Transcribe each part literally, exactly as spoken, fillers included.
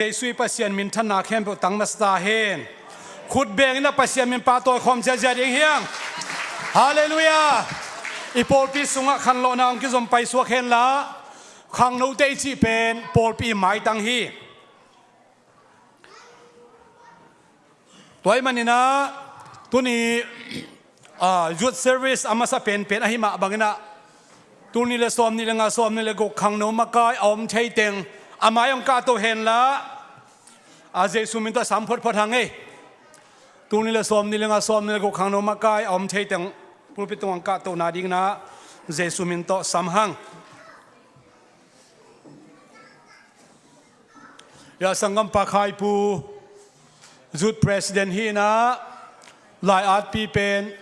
Jesu i Pasian minthanna khempeuh tang masa ta hen. Khut beng in a Pasian min pahtawi khawm ziazia ding hiang. Halleluiah. I pawlpi sungah khanlawhna hong kizom paisuak henla, khangnote i cih pen pawlpi i maitang hi. Tua ahih manin ah tuni, ah, youth service a masa penpen ahi mah bangin ah, tul nih le sawm nih le nga, sawm nih le guk khangno makai a om thei teng a mai hong kahto henla, a Jesu min tawh sam photphot hang ei. Tul nih le sawm nih le nga, sawm nih le guk khangno makai a om thei teng pulpit tungah hong kahto nadingin ah Jesu min tawh sam hang. Ya, sanggampa Khaipu, Youth President hi in ah, lai-atpi pen,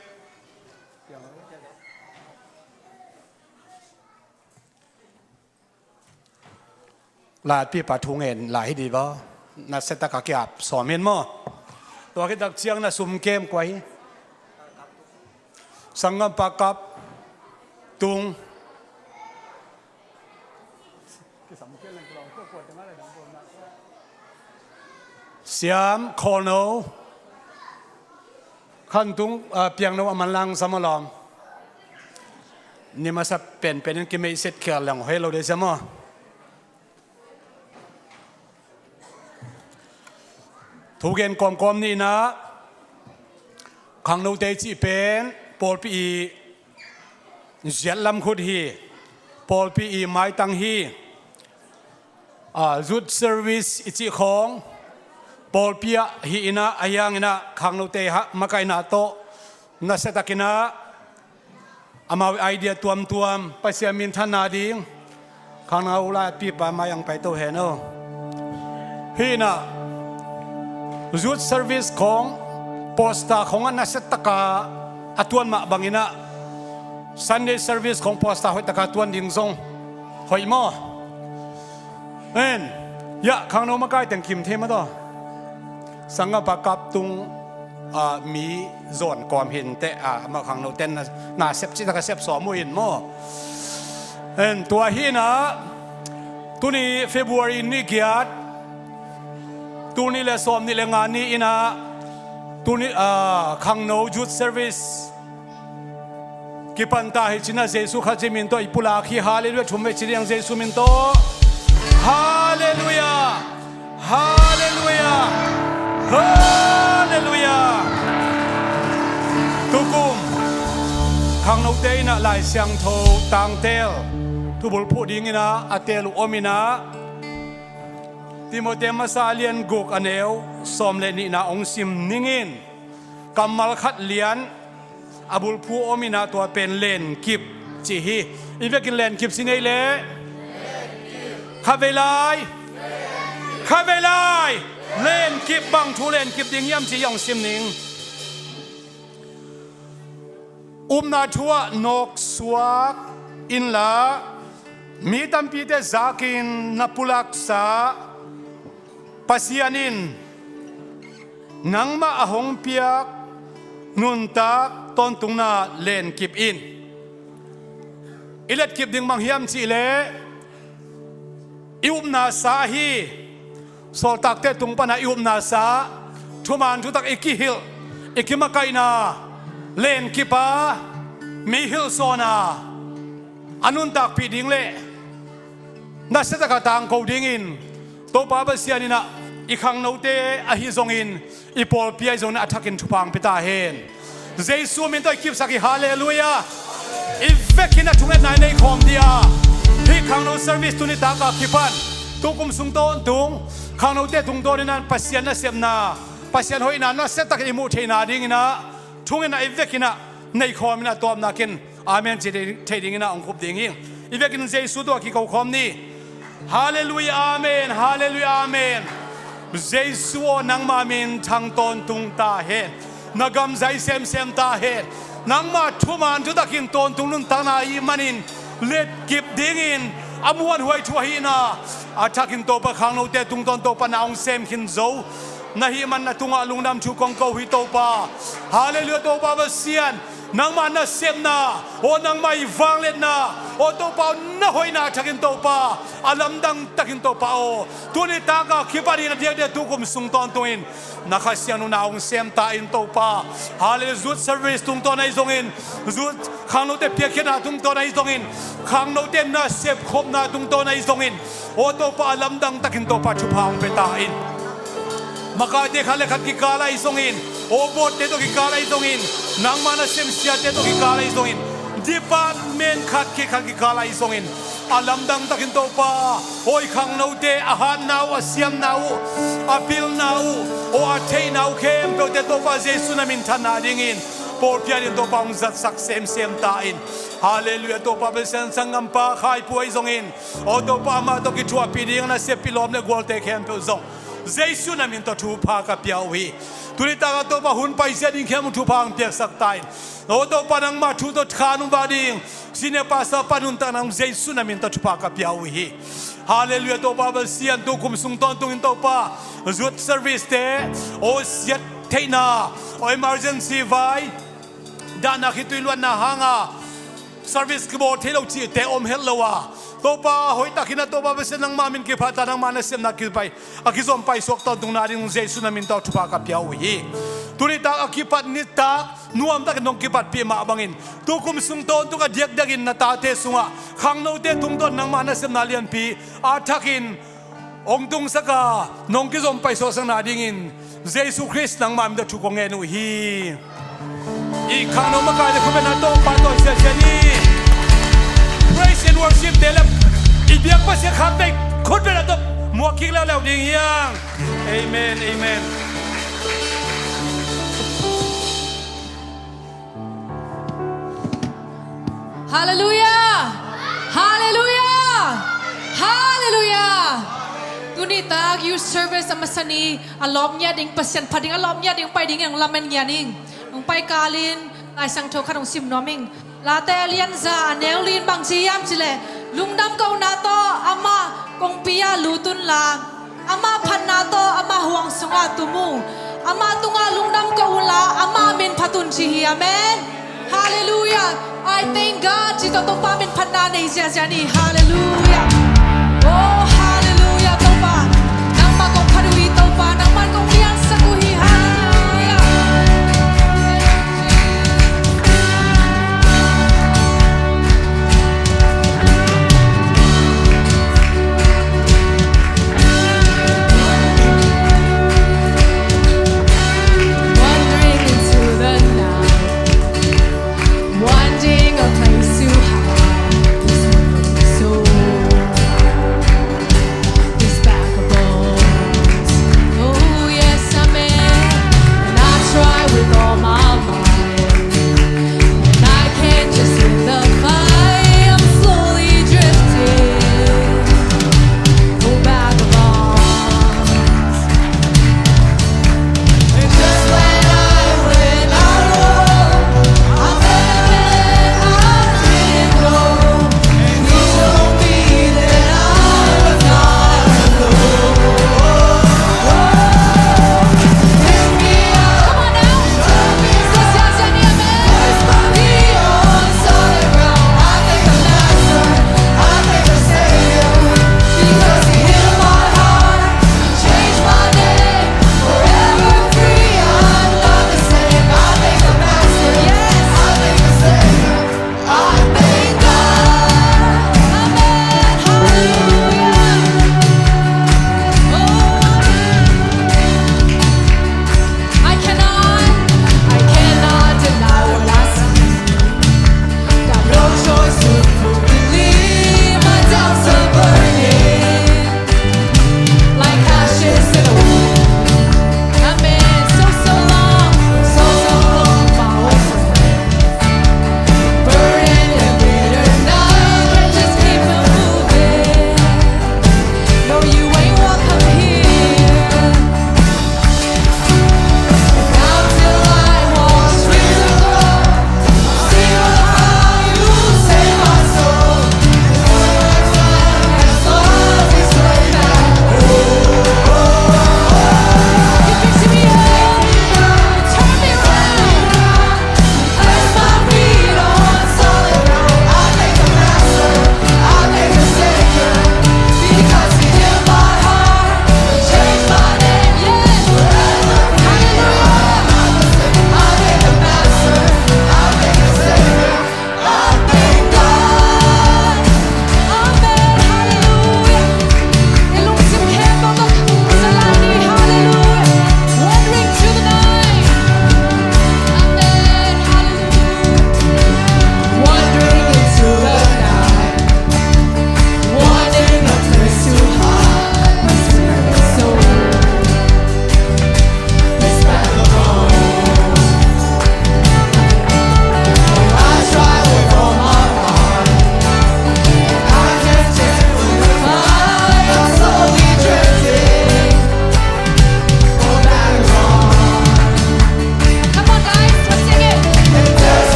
lai-atpi pa thu ngen lai hi di ba? Nasia taka kiap sawm hin maw? Tua khit tak ciang na sum kem kua hi? Sanggampa Kap Tung. Siam, Khawlno, Khan Tung, ah, Piangno a manlang sam a lawm. Ni masa penpen in kimeihset khial leng hoi lo de siam aw. Thugen kawmkawm ni in ah, khangnote i cih pen pawlpi i ziat lam khut hi, pawlpi i maitang hi. Ah, youth service i cih khawng pawlpi ah hi in ah, ahi hangin ah khangnote makaihna tawh nasiatakin ah amau idea tuamtuam Pasian minthanna ding khangno lai-atpipa mai-ah hong paito hen aw. Hi in ah, youth service khawng poster khawngah nasiataka a tuan mah bangin ah, Sunday service khawng poster hoihtaka tuan ding zong hoih maw? En, ya, khangno makai teng kim thei mah tawh. Sanggampa Kap Tung, ah, mi zawn kawm hi inteh, ah, amah khangnote na, na sep cih taka sep sawm uh in maw? En, tua hi in ah, tuni February ni giat, tul nih le sawm nih le nga ni in ah, tuni, ah, khangno youth service kipan ta hi ci in ah, Jesu Khazih min tawh i pulak hi. Halleluiah, thum vei ci ding Jesu min tawh. Halleluiah. Halleluiah. Halleluiah. Tukum khangnote in ah Lai Siangtho tangtel thubulphuh dingin ah a teel uh om in ah, Timote masa a lian guk a neu sawm le nihna hong sim ning in, kammal khat lian a bulphuh om in ah, tua pen lenkip ci hi. I vekin lenkip ci nei leh, khatvei lai, khatvei lai, lenkip, bang thu lenkip ding hiam ci hong sim ning. Upna thu ah nawksuak inla, mi tampite zakin na pulaksa Pasian in nangmah a hong piak nuntak tawntungna lenkip in. I letkip ding bang hiam cih leh, i upna sa ahi, sawltakte tung pana i upna sa, thuman thutak i kihilh, i kimakaihna lenkip a, mi hilhsawna a nuntakpih ding le nasiataka tangko dingin Topa Pasian in ah i khangnote ahi zongin, i pawlpi ahi zongin a thakin thupha hong pia ta hen. Jesu min tawh i kipsak hi. Halleluiah. I vekin a thungetna i nei khawm ding a, hih khangno service tuni taka kipan, tukum sung tawntung khangnote tungtawnin ah Pasian nasepna, Pasian hoihna nasiatakin i muh theihna dingin ah thungetna i vekin ah nei khawmin ah tawpna ken amen ci thei dingin ah hong khup ding hi. I vekin Jesu tawh kiko khawm ni. Halleluiah, amen. Halleluiah, amen. Jesu aw, nangma min thang tawntung ta hen. Na gam zai semsem ta hen. Nangma thuman thutakin tawntung nuntakna ahih manin letkip dingin a muanhuai thu ahihna, a thakin Topa khangnote tungtawn Topa na hong sem khin zo. Na hih man na tungah lungdam thu kong ko hi Topa. Halleluiah Topa Pasian. Nangmah nasepna, aw nangmah i vangliatna, aw Topa aw na hoihna thakin Topa, a lamdang takin Topa aw, tuni taka kipanin a diakdiak tukum sung tawntungin na Kha Siangtho na hong sem ta in Topa. Halleluiah. Youth service tungtawn ahi zongin, youth khangnote piakkhiatna tungtawn ahi zongin, khangnote nasep khopna tungtawn ahi zongin, aw Topa a lamdang takin Topa thupha hong pia ta in. Makaite khat le khat kikal ahi zongin, aw boardte tawh kikal ahi zongin, nangmah nasem siate tawh kikal ahi zongin, department khat khit khat kikal ahi zongin, a lamdang takin Topa, aw i khangnote a hatna uh, a siamna uh, a pilna uh, aw a theihna uh khempeuhte Topa Jesu na minthanna dingin pawlpi adingin Topa hong zatsak semsem ta in. Halleluiah Topa Pasian, sanggampa Khai Pu ahi zongin, aw Topa amah tawh kithuahpih ding a naseppih lawm le gualte khempeuh zong Jesu na min tawh thupha ka pia uh hi. Tuni taka Topa hun paizia ding khempeuh thupha hong piaksak ta in. Aw Topa nangmah thu tawh khan hong vak ding senior pastor pa nuntak nang Jesu na min tawh thupha ka pia uh hi. Halleluiah Topa Pasian, tukum sung tawntungin Topa youth service te, aw siat theihna, aw emergency vai dahna khitui luatna hanga service kibawl thei lo cihte om het lo a, Topa hoihtakin a Topa Pasian nangmah min kiphat ta, nangmah nasepna kipai, a kizom paisuak tawntungna ding Jesu na min tawh thupha ka pia uh hi. Tuni tak a kipat nitak nuamtakin nong kipatpih mah bangin tukum sung tawntung a diakdiakin na tate sungah khangnote tungtawn nangmah nasepna lianpi a thakin hong tungsak a nong kizom paisuaksakna dingin Jesu Khrist nangmah min tawh thu kong ngen uh hi. I khangno makaite khutbetna tawh pahtawi siasia ni. Praise and worship te le i biak Pasian khakte khutbetna tawh muak kik leuleu ding hi hang. Amen, amen. Halleluiah! Halleluiah! Halleluiah! Tuni tak youth service a masa ni a lawp ngiat ding, Pasian phat ding a lawp ngiat ding pai ding in hong lamen ngiat ning. Hong pai kalin Lai Siangtho khat hong sim nuam ing. Late a lianza a neu li in bang ci hiam cih leh, lungdam kohna tawh amah kongpi ah lut unla, amah phatna tawh amah huang sungah tum un, amah tungah lungdam koh unla amah min phat un ci hi. Amen. Halleluiah. I thank God. Ci tawh Topa min phatna nei ziazia ni. Halleluiah. Oh halleluiah Topa, nangmah kong phat uh hi Topa, nangmah kong liansak uh hi. Halleluiah. Wandering into the night, wanting a place to hide this weary soul.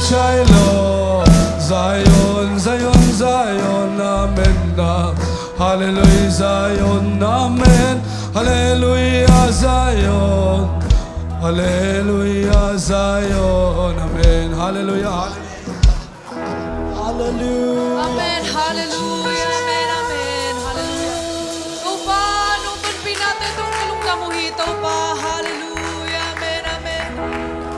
Shiloh, Zion, Zion, Zion, amen. Hallelujah, Zion, amen. Hallelujah, Zion. Hallelujah, Zion, amen. Hallelujah, hallelujah. Hallelujah. Amen, hallelujah, amen, amen, hallelujah. Topa, nong tonpih nate tawh ka lungdam uh hi, Topa, hallelujah, amen, amen.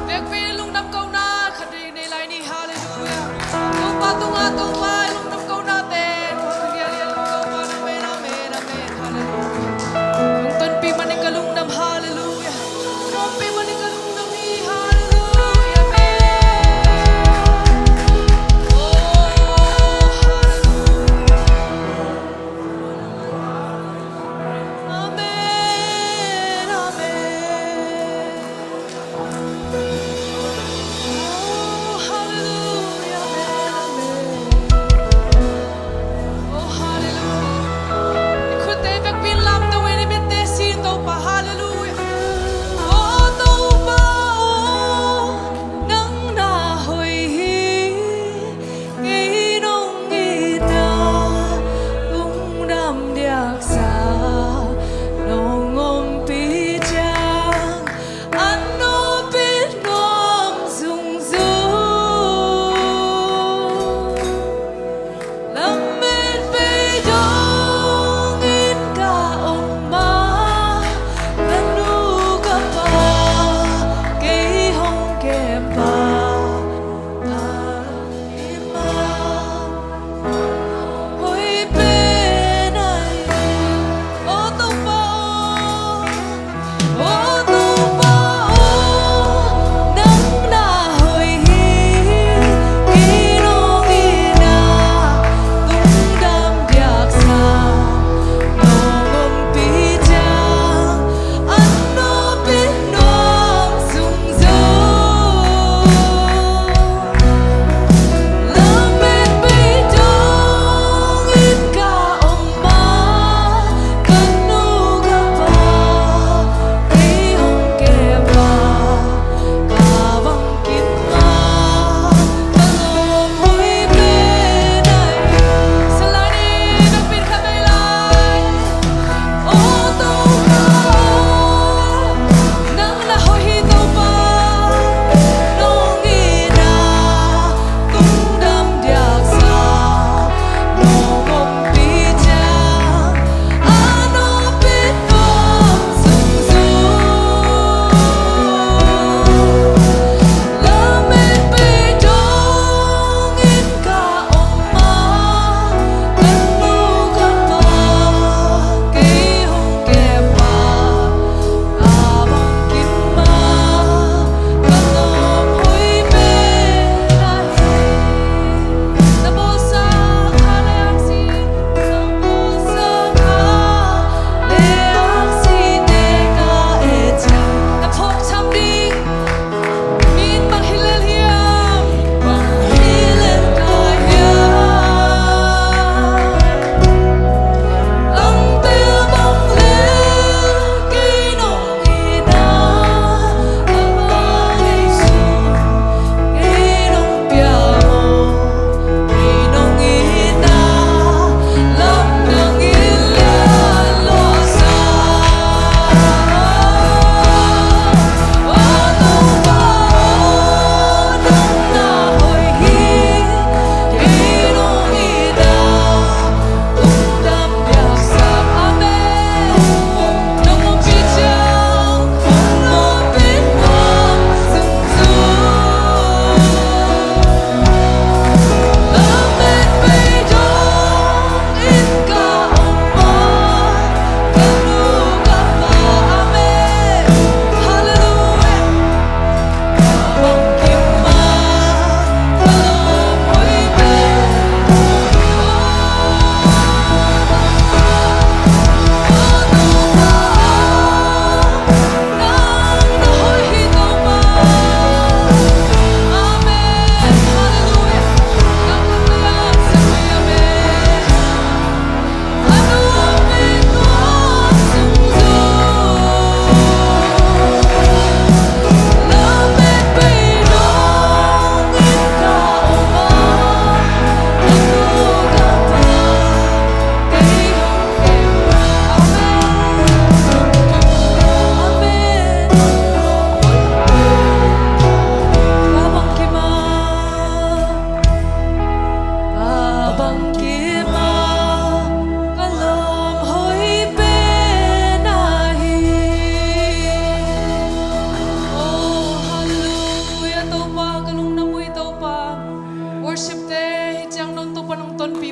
Vekpi lungdam kohna khat nei lai ni, hallelujah. Topa tungah Topa i lungdam kohnate, Topa lianlian Topa, amen, amen, amen, hallelujah. Nong tonpih manin ka lungdam, hallelujah. Nong ompih manin ka lungdam hi, hallelujah, amen. Oh, hallelujah. Amen, amen. Oh, hallelujah, amen, amen.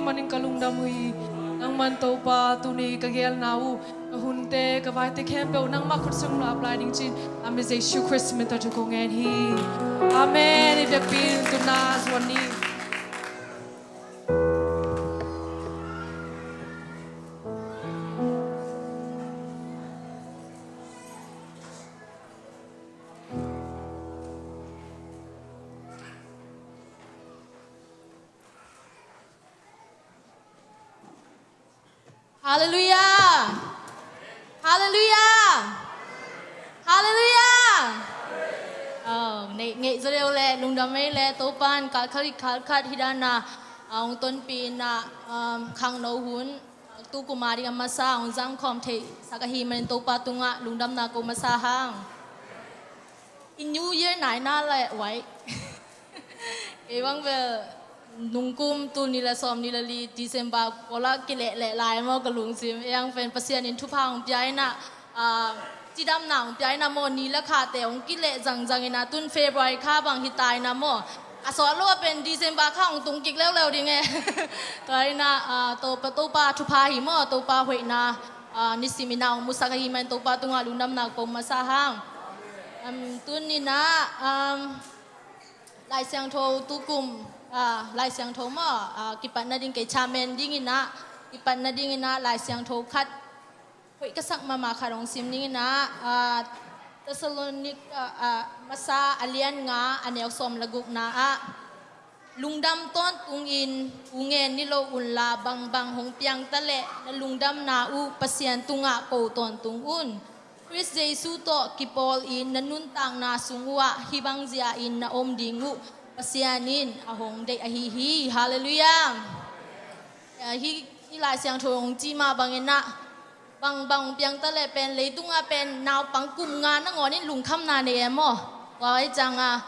manin ka lungdam uh hi. Nangman Topa, tuni ka gelna uh, ka hunte, ka vaite khempeuh nangmah khut sung na ap lai ding ci-in, a mi Jesu Khrist min tawh thu kong ngen hi. Amen. I biakpi in tuna zuan ni. Halleluiah! Halleluiah! Halleluiah! Oh, ngeih, ngeih zaw leu leh, lungdam ei leh, Topa in kalkhal, kalkhat hi dan a, ah, hong tonpih in a, um, khangno hun, ah, tu kum a ding a masa hong zangkhawm theihsak ahih manin Topa tungah lungdamna ko masa hang. I New Year nai na leh uai. Kei bang bel nungkum tul nih le sawmnih le li December kua la kileh leh lai maw ka lungsim. Ei ang pen Pasian in thupha hong pia in a, ah, cidamna hong pia in a maw, ni le khate hong kileh zangzang in a, tun February kha bang hi ta in a maw. A sawt lo a pen December kha hong tung kik leuleu ding e. Tua in a, ah, Topa, Topa thupha hi maw, Topa hoihna, ah, nisim in a hong musak ahih manin Topa tungah lungdamna ko masa hang. Um, tuni in a, um, Lai Siangtho tu kum, ah, Lai Siangtho maw, ah, kipat nading kei chairman ding in a, kipat nading in a Lai Siangtho khat, hoih ka sak mahmah khat hong sim ding in a, ah, Thessalonika, ah, masa a lian nga a neu sawm le gukna ah, lungdam tawntung in thu ngen ni lo un la, bangbang hong piang ta leh na lungdamna uh Pasian tungah ko tawntung un. Khrist Jesu tawh kipawl in na nuntakna sung uh ah hih bang zia in na om ding uh Pasian in a hong deih ahi hi. Halleluiah. Ah, hih, hih Lai Siangtho hong ci mah bang in a, bangbang hong piang ta leh pen, leitung ah pen naupang kum nga nangawn in lungkhamna nei e maw. Tua ahih ciang a,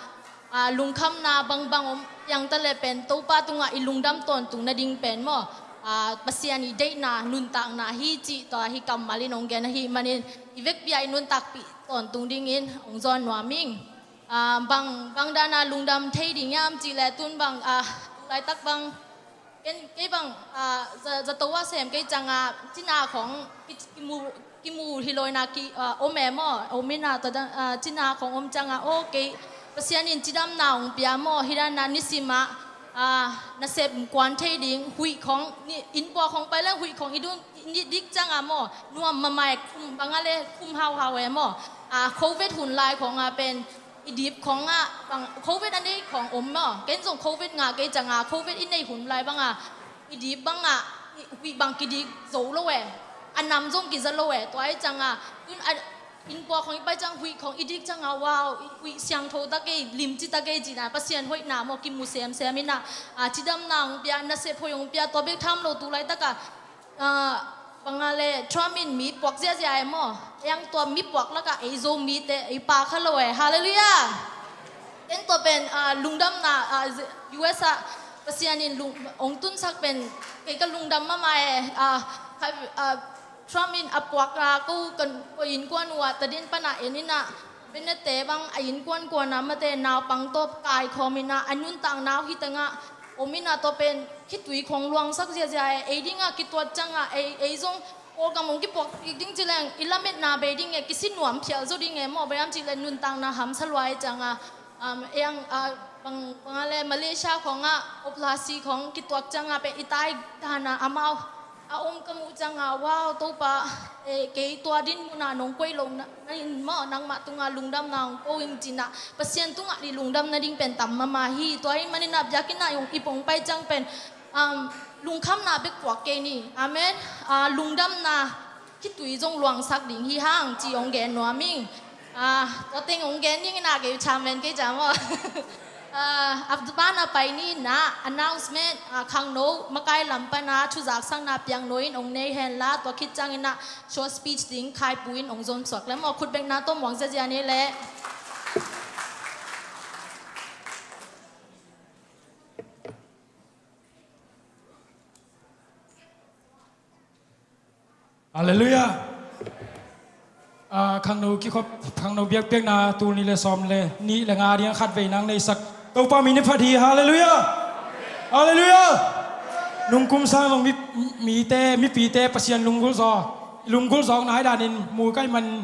ah, lungkhamna bangbang hong piang ta leh pen Topa tungah i lungdam tawntung nading pen maw, ah, Pasian i deihna nuntakna hi cih tua hih kammal in hong gen ahih manin i vekpi ah i nuntakpih tawntung dingin hong zawn nuam ing. Ah, bang, bang dan a lungdam thei ding hiam cih leh tun bang, ah, tu laitak bang, ken, kei bang, ah, za, zato ah sem kei ciang a, cina khawng ki, kimu, kimu hi lo in a ki, ah, om e maw, om in a tua dan, ah, cina khawng om ciang a, aw kei Pasian in cidamna hong pia maw, hi dan a nisim ah, ah, nasep kuan thei ding, huih khawng, ni, innpua khawng pai leng huih khawng i dun, i dik ciang a maw, nuam mahmah e, khum bang a le khum hauhau e maw. Ah, Covid hun lai khawng a pen, i dip khawng ah, bang, Covid a nei khawng om maw. Ken zong Covid ngah kei ciang a, Covid i nei hun lai bang a, i dip bang a, i, huih bang kidik zo lo e. A nam zong kiza lo e. Tua ahih ciang a, tun a, innpua khawng i pai ciang huih khawng i dik ciang a, wow, i, huih siangtho ta kei, limci ta kei ci-in a, Pasian hoihna maw, kimu semsem in a, ah, cidamna hong pia, nasep hoih hong pia, tua bek tham lo tu laitak a, ah, bang a le, Trump in mi puak ziahziah e maw. Ei ang tua mi puak lak ah ei Zomite, ei pa kha lo e. Halleluiah. Ken tua pen, ah, lungdamna, ah, U S ah Pasian in lung, hong tunsak pen, kei ka lungdam mahmah e, ah, kha, ah, Trump in a puak a ko, kan, ko innkuan uh ah tadin pan a en in a, Bennette bang a innkuan kuan a mate naupang tawh kaikhawm in a, a nuntakna uh hi teng ah om in a, tua pen khitui khawng luangsak ziahziah e. Ei ding a kituat ciang a, ei, ei zong Kawlgam hong kipuak kik ding ci leng i lametna bei ding e, kisi nuam phial zo ding e maw, bang hiam cih leh nuntakna hamsa lua ahih ciang a, um, ei ang, ah, bang, bang a le Malaysia khawng ah operasi khawng kituak ciang a pen i tai dan a amau a om ka muh ciang a, wow, Topa, eh, kei tua dinmun ah nong koih lohna in maw, nangmah tungah lungdamna hong ko ing ci-in a, Pasian tungah i lungdam nading pen tam mahmah hi. Tua ahih manin a biakinn ah i hong, i hong pai ciang pen, um, lungkhamna bek puak kei ni. Amen. Ah, lungdamna khitui zong luangsak ding hi hang ci hong gen nuam ing. Ah, tua teng hong gen ding in a, kei chairman kei ciang maw. Ah, a ban a pai ni in a, announcement, ah, khangno makai lam pan a thuzaksakna piangno in hong nei hen la, tua khit ciang in a short speech ding Khaipu in hong zon suak leh maw, khut bekna tawh muang ziahziah ni leh. Halleluiah. Ah, khangno kikhop, khangno biakpiakna tul nih le sawm le nih le nga ding a khatvei nang neihsak Topa min i phat hi. Halleluiah. Halleluiah. Nungkum sang zong mi, mite, mipite Pasian lunggulh zaw, lunggulh zawkna hi danin mu ka hih man,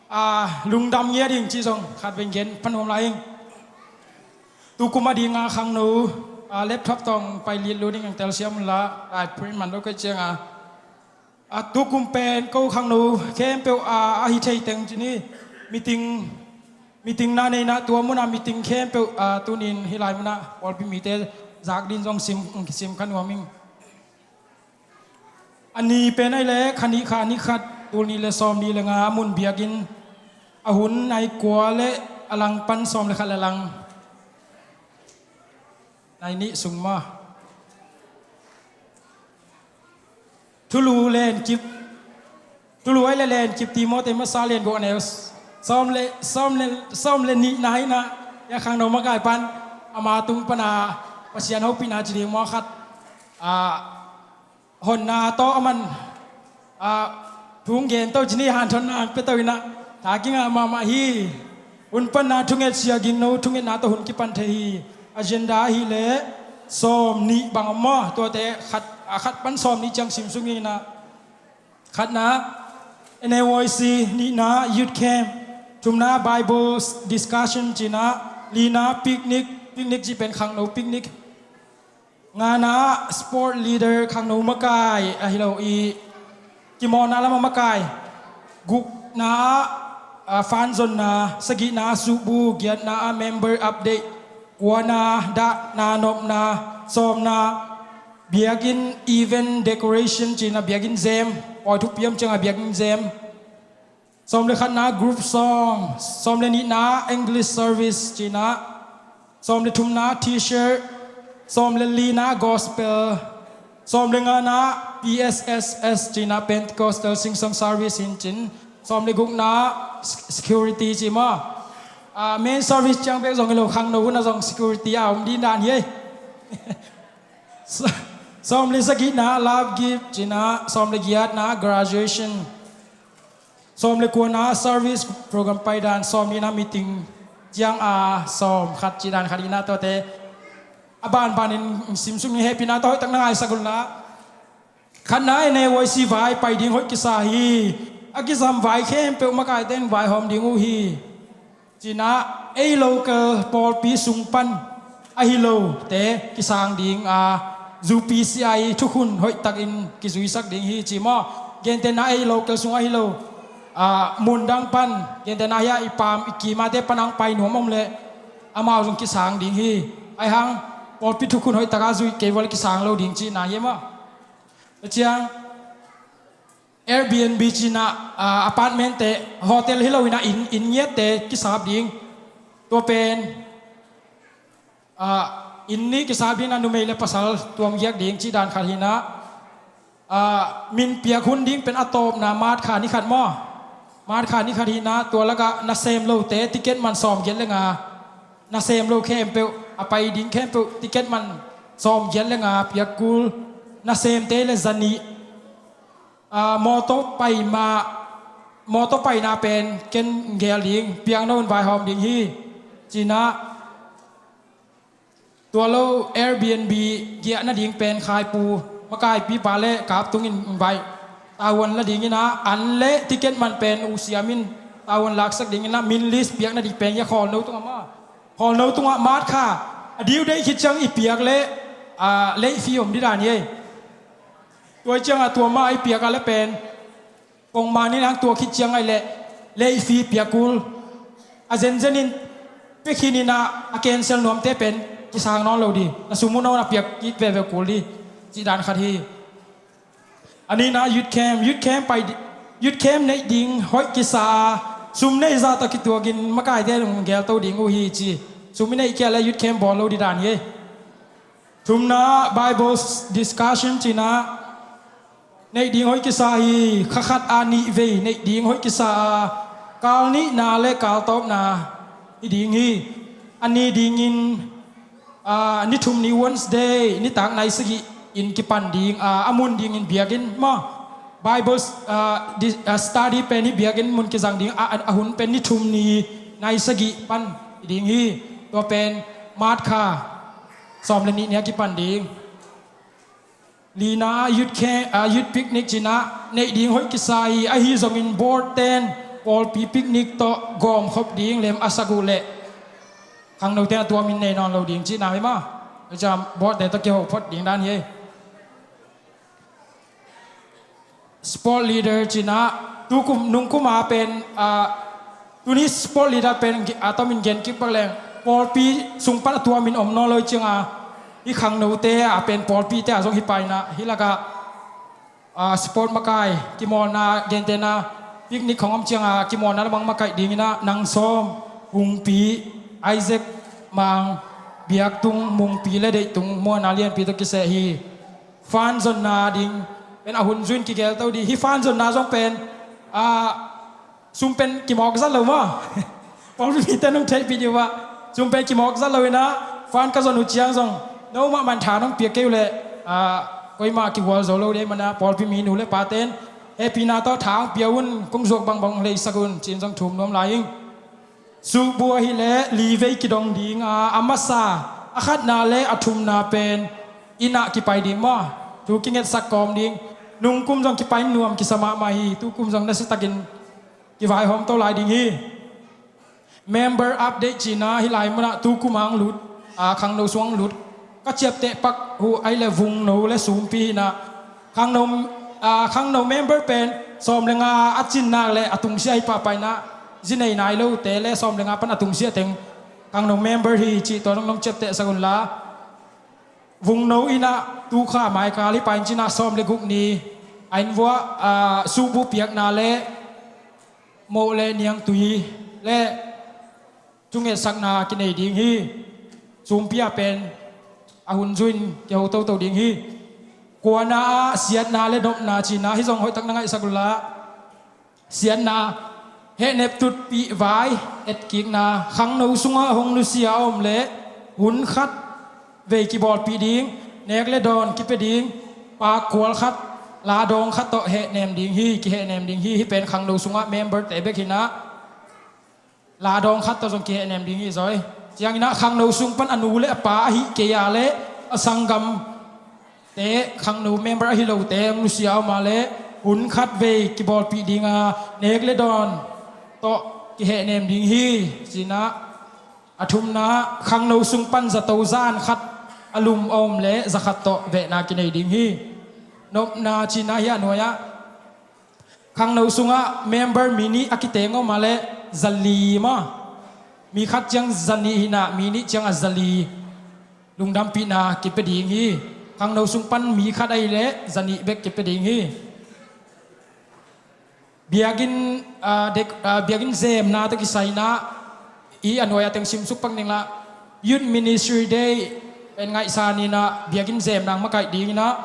a, lungdam ngiat ing ci zong khat vei gen pan nuam lai ing. Tukum a dinga khangno, a, laptop tawh pai lit lut ing, ang telsiam unla, a, print man lo ka hih cianga. A, tukum pen ko khangno khempeuh, a, a hi thei teng ci ni, meeting, meeting na neina tua muna meeting khempeuh, a, tunin hih lai muna pawlpi mite zak din zong sim, sim ka nuam ing. A ni pen ahih leh kha nih kha nih khat, tul nih le sawm nih le nga, a mun biakinn, a hun nai kua le a lang pan sawm le khat le lang nai nih sung maw. Thulu len kip, thulu ai le len kip Timoti masa len guk a neu sawm le, sawm le, sawm le nih na hi na, ya khangno makai pan, ama tung pana Pasian hopihna ci ding maw khat, a, honna tawh a man, a, thu gen to ci ni, hanthotna pia to ina, tha kingah mahmah hi. Hun panna thunget sia gingno, thungetna tawh hun kipan thei hi. Agenda ahih leh sawm nih bang om maw, tuate khat, a, khat pan sawm nih ciang sim sung ina. Khatna, N A Y C, nihna, youth camp, thumna, Bible discussion cina, lina, picnic, picnic ci pen khangno picnic. Ngana sport leader khangno makai ahi lo i kimawhna lama makai. Gukna ah, a, fanzonna, sagihna ah suhbu, giatna ah member update, kuana dahna nopna, sawmna biakinn event decoration cina biakinn zem, pawi thupiam cianga biakinn zem. Sawm le khatna group song, sawm le nihna English service cina, sawm le thumna T-shirt, sawm le lina gospel, sawm le ngana P S S S cina Pentecostal sing song service in cin, sawm le gukna security ci maw. A, main service ciang bek zong hi lo, khangno hun a zong security a om ding dan hi ei. Sawm le sagihna love gift cina, sawm le giatna graduation. Sawm le kuana service program paidan, sawm nihna meeting ciang a sawm khat cih dan khat ina tuate a banbanin simsuk ni, hehpihna tawh hoihtak na ngaisak unla. Khatna N A Y C vai pai ding hoih kisa hi. A kisam vai khempeuh makaite in vaihawm ding uh hi. Cina ei local pawlpi sung pan ahi lote kisang ding a, U P C I thukhun hoihtakin kizuisak ding hi ci maw. Gentehna ei local sung ahi lo, a, mundang pan, gentehna hia i pam i kimate pan ang pai nuam om leh amau zong kisang ding hi. Aihang pawlpi thukhun hoihtaka zuih kei vua leh kisang lo ding cihna hi maw. Ciang Airbnb cina, a, apartment te, hotel hi lo ina inn, inn ngiatte kisap ding. Tua pen, a, inn nih kisap ding ina numei le pasal tuam giak ding cih dan khat hina. A, min piak hun ding pen a tawpna March kha ni khat maw. March kha ni khat hina, tua laka nasem lote ticket man sawm giat le nga. Nasem lo khempeuh, a pai ding khempeuh ticket man sawm giat le nga piak kul. Nasemte le zanih. A, mawtaw pai ma, mawtaw paina pen ken gel ding, piakno in vaihawm ding hi. Cina, tua lo Airbnb giahna ding pen khaipu, makaipipa le kaptung in vai tahuan la ding ina, an le ticket man pen usiam in tahuan laksak ding ina, min list piakna ding pen ia khawlno tungah ma. Khawlno tungah March kha a due date khit ciang i piak le, a, late fee om ding dan hi ei. Tua ciangah tua mah i piak a le pen kong man in ang tua khit ciang ai leh late fee piak kul. A zenzen in pia khin ina a cancel nuamte pen kisang nawn lo ding. Na sum uh nawn a piak kik veve kul ding cih dan khat hi. A nihna youth camp, youth camp pai di-, youth camp neih ding hoih kisa a, sum neih zah tawh kituakin makaite in hong gelto ding uh hi ci. Sum i neih kei a le youth camp bawl lo ding dan hi ei. Thumna Bible discussion cina neih ding hoih kisa hi. Kha khat a nih vei neih ding hoih kisa a, kal nihna le kal tawpna hi ding hi. A ni dingin, a, ni thum ni Wednesday nitak nai sagih in kipan ding, a, a mun dingin biakinn maw. Bible, a, di-, a, study pen hi biakinn mun kizang ding, a, a, a hun pen ni thum ni nai sagih pan hi ding hi. Tua pen March kha sawm le nih ni a kipan ding. Lina ah youth camp, ah, youth picnic cinah neih ding hoih kisa hi. Ahi zongin board ten pawlpi picnic tawh gawmkhop ding lem a sak uh leh khangnote a tuamin nei nawn lo ding cihna hi ma. Board te tawh kiho phot ding dan hi. Sport leader cinah tukum nungkuma pen, ah, tuni sport leader pen a tomin gen kik pak leng pawlpi sung pan a tuamin om nawn lo hi cianga, i khangnote a pen pawlpite a zong hi paina hi lakah, ah, sport makai kimawlna gentena picnic khong om cianga kimawlna lamang makai dinginah nang sawm, Hungpi, Isaac, Mang, Biaktung, Mungpi le Deihtung muanna lianpi tawh kiseh hi. Fan zonna ding pen a hun zuin kigelto dih hi. Fan zonna zong pen, ah, sum pen kimawk zat lo maw? Pawlpi mite nong theihpih dih uh ah sum pen kimawk zat lo inah fan ka zon uh ciang zong no mah mantha nong piak kei uh leh, ah, koimah kigual zo lo dih mana pawlpi minu le paten hehpihna tawh tha ang pia un, kong zuak bangbang leisak un cin zong thum nuam lai ing. Suhbu ahileh livei kidong dinga a masa a khatna le a thumna pen innah kipai ding maw? Thu kingetsak kawm ding. Nungkum zong kipai nuam kisa mahmah hi. Tukum zong nasitakin kivaihawm to lai ding hi. Member update cina hi lai munah tukum ang lut, a khangno sung ang lut ka ciapteh pak uh ahileh Vungno le Sumpi hinah khangno, ah, khangno member pen sawm le nga a cinnak le a tungsia hi pahpah inah zinei nai lote le sawm le nga pan a tungsia teng khangno member hi cih tua nong nong ciaptehsak unla. Vungno inah tukha maikal hi pain cinah sawm le guk ni a innvuah, ah, suhbu piakna le moh le niangtui le thungetsakna kinei ding hi. Sumpi ah pen a hun zuin kiho toto ding hi. Kuana ah siatna le nopna cina hi zong hoihtak na ngaihsak unla. Siatna, hehnep tutpih vai etkikna, khangno sungah hong nusia a om le hun khat vei kibawlpih ding, nek le dawn kipia ding, pakkual khat, ladawng khat tawh hehnem ding hi, kihehnem ding hi. Hi pen khangno sungah member te bek hinah ladawng khat tawh zong kihehnem ding hi zawi. Cianginah khangno sung pan a nu le a pa ahi kei a le a sanggamte khangno member ahi lote hong nusia a om a le hun khat vei kibawlpih dinga nek le dawn tawh kihehnem ding hi. Cinah a thumna khangno sung pan zato zan khat a lum a om le za khat tawh vehna kinei ding hi. Nopna cina hi a nuai ah khangno sungah member mi nih a kiteng om a le zali maw? Mi khat ciang zanih hinah mi nih ciangah zali lungdampihna kipia ding hi. Khangno sung pan mi khat ahileh zanih bek kipia ding hi. Biakinn, ah, dek, ah, biakinn zemna tawh kisai inah i a nuai a teng simsuk pak ningla Youth Ministry Day pen ngaihsa ninah biakinn zemna makaih dinginah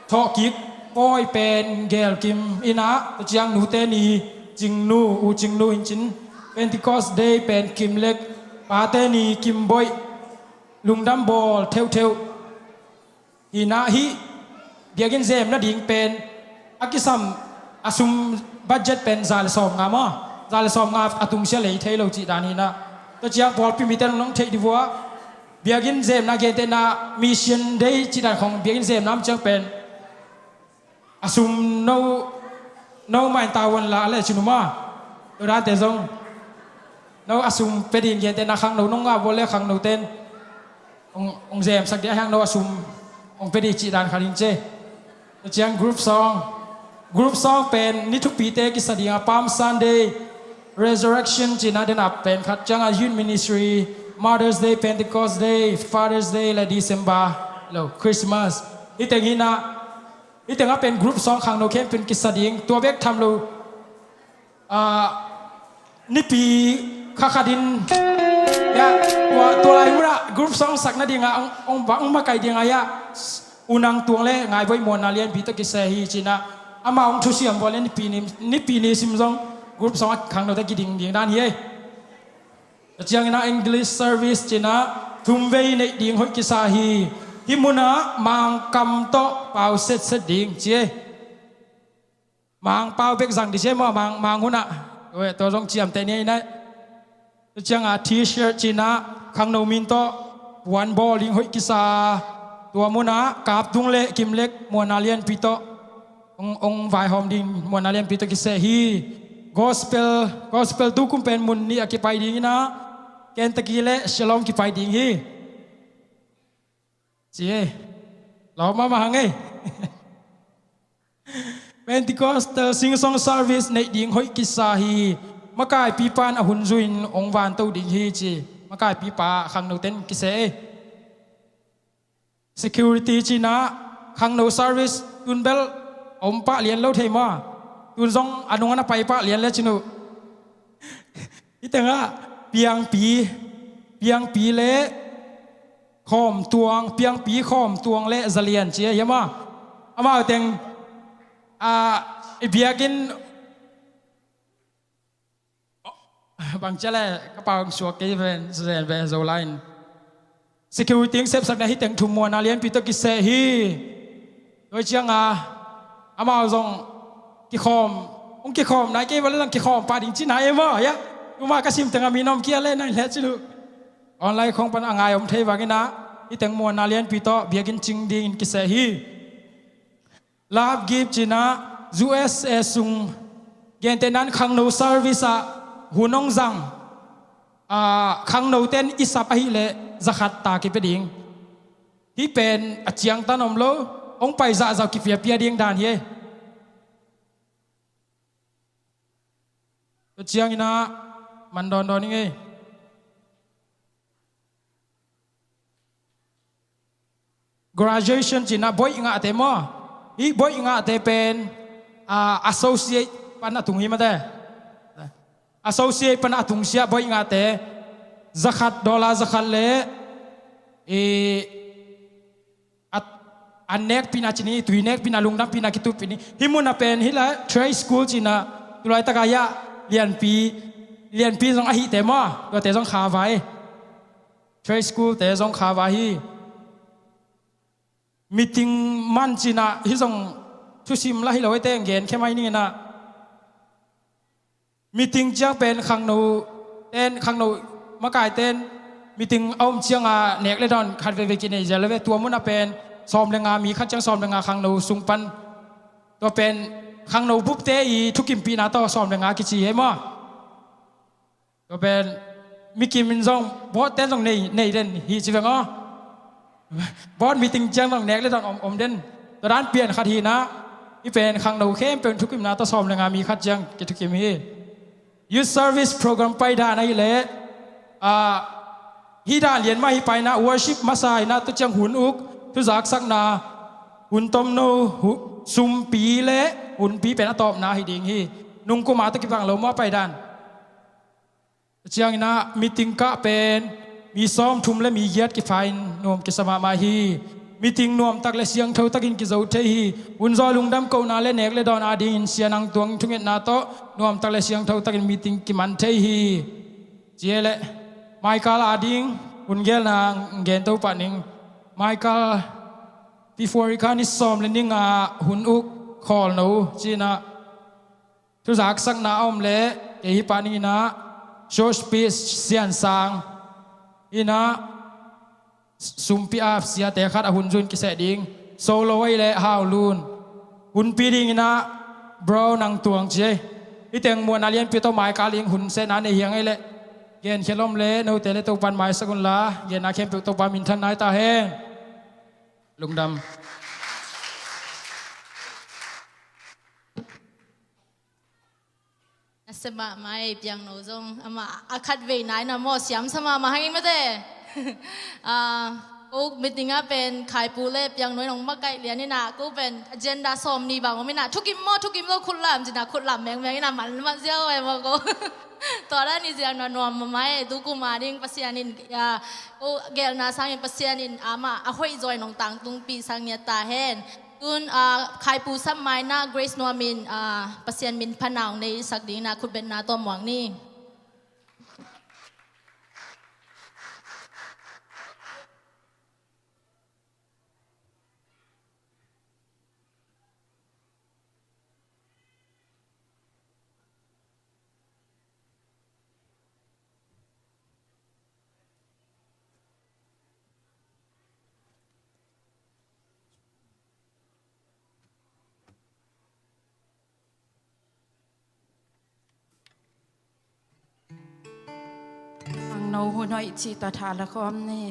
thawhkik pawi pen gelkim inah tua ciang nute ni Cingnu, U Cingnu hincin Pentecost Day pen kimlek, pate ni kimboih, lungdam bawl theuhtheuh. Hinah hih biakinn zem nading pen a kisam a sum budget pen za le sawm nga maw? Za le sawm nga a tungsia lei thei lo cih dan hinah. Tua ciang pawlpi mite nong theih dih vua biakinn zemna gentehna Mission Day cih dan khong biakinn zemna om ciang pen a sum no no main tavuan la le cinu ma. Tua dante zong no a sum pia ding gentehna khangno nong ngah vua le khangno ten ong, ong zemsak dih a hiang no a sum ong pia dih cih dan khat in ce. Tua ciang group song, group song pen ni thupite kisa dinga Palm Sunday, Resurrection cihna dena pen khat cianga Youth Ministry, Mother's Day, Pentecost Day, Father's Day le December lo Christmas. Hih teng hinah hih tengah pen group song khangno khempeuh in kisa ding. Tua bek tham lo, ah, nipi kha khatin ya tua, tua lai munah group song sak nadinga ong, ong, ong makaih dinga ya unang tuang le ngaiboih muanna lianpi tawh kiseh hi cinah ama ong thusiam vua le nipi ni, nipi ni sim zong group song a khangnote kiding ding dan hi ei. Tua ciangin ah English service cinah thumvei neih ding hoih kisa hi. Hih munah Mangkam tawh pau setset ding ci ei. Mangpau bek zang dih ci ei maw, Mang, Mang hunah. Tua zong ciamteh ni ei nai. Tua ciangah T-shirt cinah khangno min tawh puan bawl ding hoih kisa. Tua munah Kapdung le Kimlek muanna lianpi tawh hong, hong vaihawm ding muanna lianpi tawh kiseh hi. Gospel, gospel tukum pen mun nih a kipai ding inah Kentucky le Shalom kipai ding hi. Ci ei. Lawm mahmah hang ei. Pentecostal singsong service neih ding hoih kisa hi. Makaipipa in a hun zuin hong vanto ding hi ci. Makaipipa khangnote in kiseh ei. Security cinah khangno service tun bel a om pah lian lo thei maw? Tun zong a nung a na pai pah lian le cin uh. Hih tengah piangpi, piangpi le khawm tuang, piangpi khawm tuang le zalian ci a hiam a? Amau teng a i biakinn bang cia le ka pau suak kei ven zen ve Zolai in. Security in sepsak na hih teng thum muanna lianpi tawh kiseh hi. Tua cianga amau zong kikhawm, hong kikhawm nai kei vale zong kikhawm pah ding ci nai e maw hiah. Tuma ka sim tengah mi na om kia le nai le cin uh. Online khong pan a ngai om thei vanginah hih teng muanna lianpi tawh biakinn cing dingin kiseh hi. Love gift cinah U S A sung gentehnan khangno service ah hun hong zang, ah, khangnote in i sap ahileh zakhat ta kipia ding. Hih pen a ciangtan om lo, hong pai zahzah kipiapia ding dan hi ei. Tua cianginah man dawndawn ing ei. Graduation cinah boih ngahte maw? Hih boih ngahte pen, ah, associate pan a tung hi mate. Associate pan a tungsiah boih ngahte zakhat, dollar zakhat le i a, an nekpihna cini, tui nekpihna, lungdampihna kitupih ni. Hih munah pen hih la Trade School cinah tulaitakah hiah lianpi, lianpi zong ahihte maw? Tuate zong kha vai. Trade School te zong kha vai hi. Meeting man cinah hih zong thusim la hi lo ei teng gen khe mai ninginah. Meeting ciang pen khangno ten, khangno makai ten meeting a om cianga nek le dawn khat veve kinei zel ve. Tua munah pen sawm le nga mi khat ciang sawm le nga khangno sung pan. Tua pen khangno bupte i thukimpihna tawh sawm le nga kici hi maw? Tua pen mikim in zong board ten zong nei, nei den hi ci veng aw. Board meeting ciang zong nek le dawn om, om den. Tua dan pian khat hinah i pen khangno khempeuh thukimna tawh sawm le nga mi khat ciang kithukim hi. Youth service program pai dan ahileh, ah, hih dan lian mah hi painah worship masa inah tua ciang hun uk, thuzaksakna, hun tomno, hu-, sumpi le hunpi pen a tawpna hi ding hi. Nungkuma tawh kibang lo mah pai dan. Cianginah meeting kah pen mi sawmthum le mi giat kipha in nuam kisa mahmah hi. Meeting nuamtak le siangtho takin kizo thei hi. Hunzaw lungdam kohna le nek le dawn adingin sianang tuang thungetna tawh nuamtak le siangtho takin meeting kiman thei hi. Cia le maikal ading hun gelna gen to pah ning. Maikal February kha ni sawm le ni nga hun uk khawlno cinah thuzaksakna a om le kei hi pah ninginah George P Siansang inah sumpi a siate khat a hun zun kiseh ding. Solo ei le Haulun hunpi dinginah Bro Nang Tuang ci ei. Hih teng muanna lianpi tawh maikal ding hun sehna nei hiang ei le gen khial om le note le Topan maisak unla genna khempeuh Topa minthan nai ta hen. Lungdam. Nasia mahmah ei, piangno zong amah a khat vei nai na maw siamsa mahmah hangin mate. Ah, ko meeting ah pen khaipu le piangno in hong makaih lian inah ko pen agenda sawm ni bang om inah thukim maw thukim lo khutlam cinah khutlam mengmeng inah man mat ziau ei maw ko. Tua dan i ziang na nuam mahmah ei, tu kuma ding Pasian in, ah, ko gelna sangin Pasian in amah a hoih zaw in hong tangtungpih sang niat ta hen. Tun, ah, khaipu sap mai na Grace Nuam in, ah, Pasian min phatna hong nei sak ding na khutbetna tawh muang ni. No hun hoih cih tawh tha la khawm ni.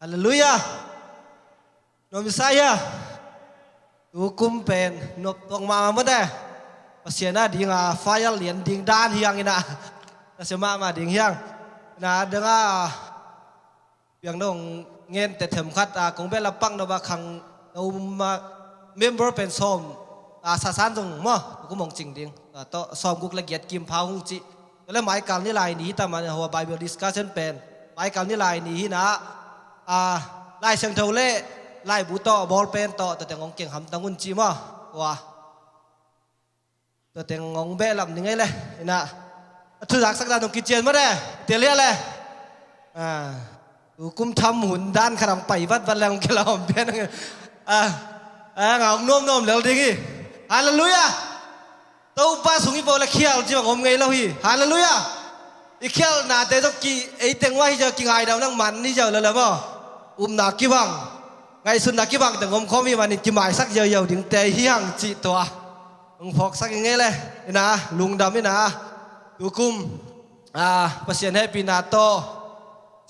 Halleluiah. Nuam i sa hia? Tukum pen nop tuak mahmah mawte. Pasian a dinga fire lian ding dan hiang ina. Na sia mahmah ding hiang. Ina danga piang dong ngen te them khat a kong bel a pak no ba khang no ma member pen sawm a sasan zong maw tukum hong cing ding. A tawh sawm guk le giat kim pha hong cih. Tua le maikal ni lai ni hi ta man hua Bible discussion pen maikal ni lai ni hi na, a, Lai Siangtho le laibu tawh ball pen tawh tua teng hong keng hamtang un ci maw. Tua tua teng hong behlap ni ngei le. Ina a thu zaksak dan hong kician maw de. Tel hia le. A, tukum tham hun dan khat hong pai vatvat le hong kilawm pian. A, a, nga hong nuamnuam lel ding hi. Halleluiah. Topa sung i pawl a khial ci bang om ngei lo hi. Halleluiah. I khialhnate zong ki eiteng uh ahi zia kingaidam nang man ni zia uh lala maw. Upna kibang, ngaihsutna kibang teng om khawm hi manin kimaisak ziauziau dingte hi hang cih tua hong phawksak i ngei le. Ina lungdam ina tukum, a, Pasian hehpihna tawh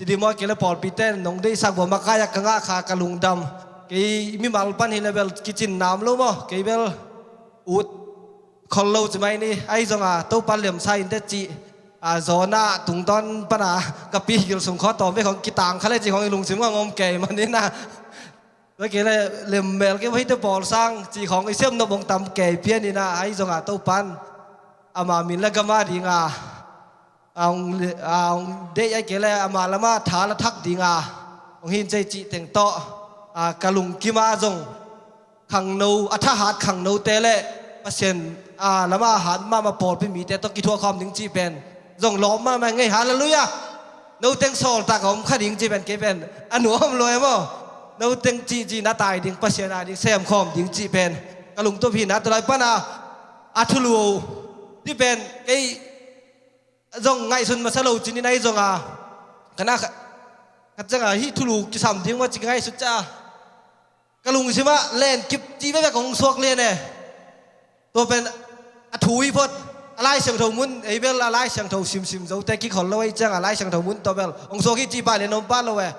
Tidimawh kei le pawlpite nong deihsak bua makaia ka ngah kha ka lungdam. Kei mimal pan hi le bel kicin nam lo maw, kei bel ut khol lo ci mai ni, ahi zong a Topa lemsa in te cih, a, Jonah tungtawn pan a ka pi gil sung khaw tawm vek khong kitang kha le cih khong i lungsim khong om kei man in a. Tua kei le lemmel kei hite pawl sang cih khong i sem nop hong tam kei pian in a, ahi zong a Topan ama min le gam a ding a, a hong, a hong deih ahi kei le ama lam a tha la thak ding a hong hi in cei cih teng tawh, a, ka lungkim a zong khangno, a thahat khangnote le Pasian, a, lam a hat mahmah pawlpi mite tawh kithuah khawm ding cih pen zong lawm mahmah ngei. Halleluiah. No teng sawltak a om kha ding cih pen kei pen a nuam lua e maw? No teng cihcih na tai ding, Pasian a ding sem khawm ding cih pen ka lungtup hi na. Tua lai pan a, a thulu cih pen kei zong ngaihsun masa lo cin in, ahi zong a ka na kha-, khat ciang a hih thulu kisam ding maw ci ka ngaihsut ciang a ka lungsim ah lenkip cih bekbek hong suak lian e. Tua pen a thu hi phot, a Lai Siangtho mun, ei bel a Lai Siangtho simsim zote kikhol lo ahi ciang a Lai Siangtho mun tawh bel hong suak hi cih pah lian om pah lo e.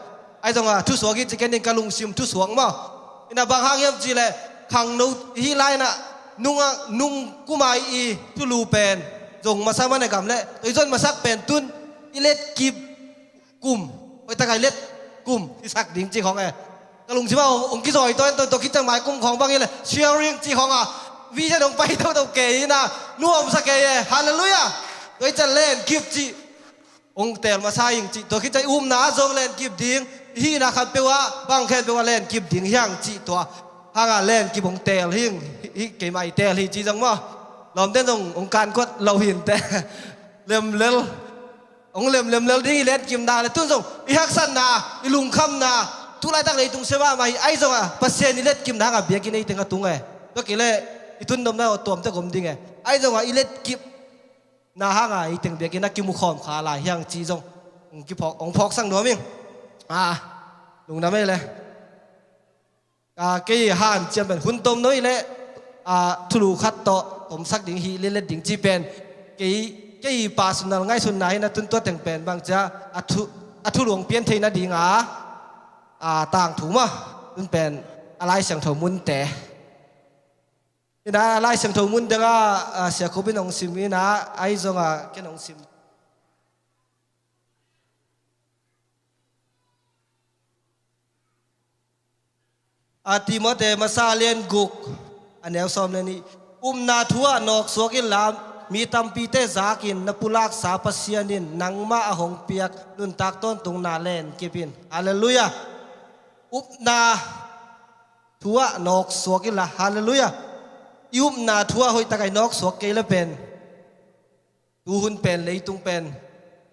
Ahi zong a thusuak hi ci ken ding, ka lungsim thusuak maw? In a bang hang hiam cih leh khangno hi lai in a nung a, nung kum a i thulu pen zong masa man e gam leh, tua i zon masak pen tun i letkip kum, hoih tak a i let kum hisak ding cih khong e. Ka lungsim ah hong, hong kizawi tawn tawn, tua khit ciang mai kum khong bang hi leh sharing cih khong a vision hong pai toto kei in a nuamsa kei e. Halleluiah. Tua hi ciang lenkip cih hong teel masa ing cih, tua khit ciang i upna ah zong lenkip ding, i hihna khat peuh ah bang khempeuh ah lenkip ding hi hang cih, tua hang a lenkip hong teel hi ing, hi, hi keimah i teel hi cih zong maw? Lawmten zong hong kankuat lo hi inteh. Lemlel. Hong lemlem lel ding i letkipna le tun zong i haksatna, i lungkhamna, tu laitak leitung sia mahmah hi, ahi zong a Pasian i letkipna hang a biakinn ei teng a tung e. Tua kei leh i tun nopna aw tuamte gom ding e. Ahi zong a i letkipna hang a ei teng biakinn a kimu khawm kha lai hi hang cih zong hong kiphawk, hong phawksak nuam ing. A, lungdam ei le. A, kei hanciam pen hun tomno hi leh, a, thulu khat tawh tomsak ding hi, letlet ding cih pen kei, kei personal ngaihsutna hi na, tun tua teng pen bang cia a thu, a thulu hong pian theihna ding a, a, tangthu maw? Tun pen a Lai Siangtho munte hi na, a Lai Siangtho mun deng a, a, Sia Khupin hong sim hi na, ahi zong a ken hong sim. A, Timote masa lian guk, a neu sawm le nih. Upna thu ah nawksuak inla, mi tampite zakin na pulaksa Pasian in nangmah a hong piak nuntak tawntungna lenkip in. Halleluiah. Upna thu ah nawksuak inla. Halleluiah. I upna thu ah hoih tak a i nawksuak kei le pen, tu hun pen, leitung pen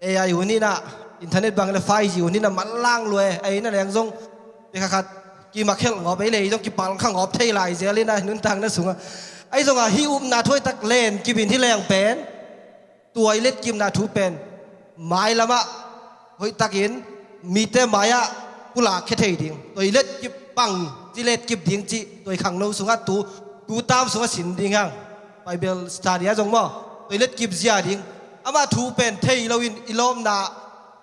A I hun hi na, internet bang le five G hun hi na, manlang lua e. Ahi na leng zong pekha khat kimakhelh ngawp, ei lei zong kipalkha ngawp thei lai zel hi na, nuntakna sungah. Ahi zong a hih upna thu hoih tak lenkip in hi leng pen, tua i letkipna thu pen mailam ah hoih takin mite mai ah pulak khia thei ding. Tua i letkip bang ci letkip ding cih, tua i khangno sungah tu, tu tam sungah sin ding hang. Bible study ah zong maw, tua i letkip zia ding. Amah thu pen thei loin i lawpna,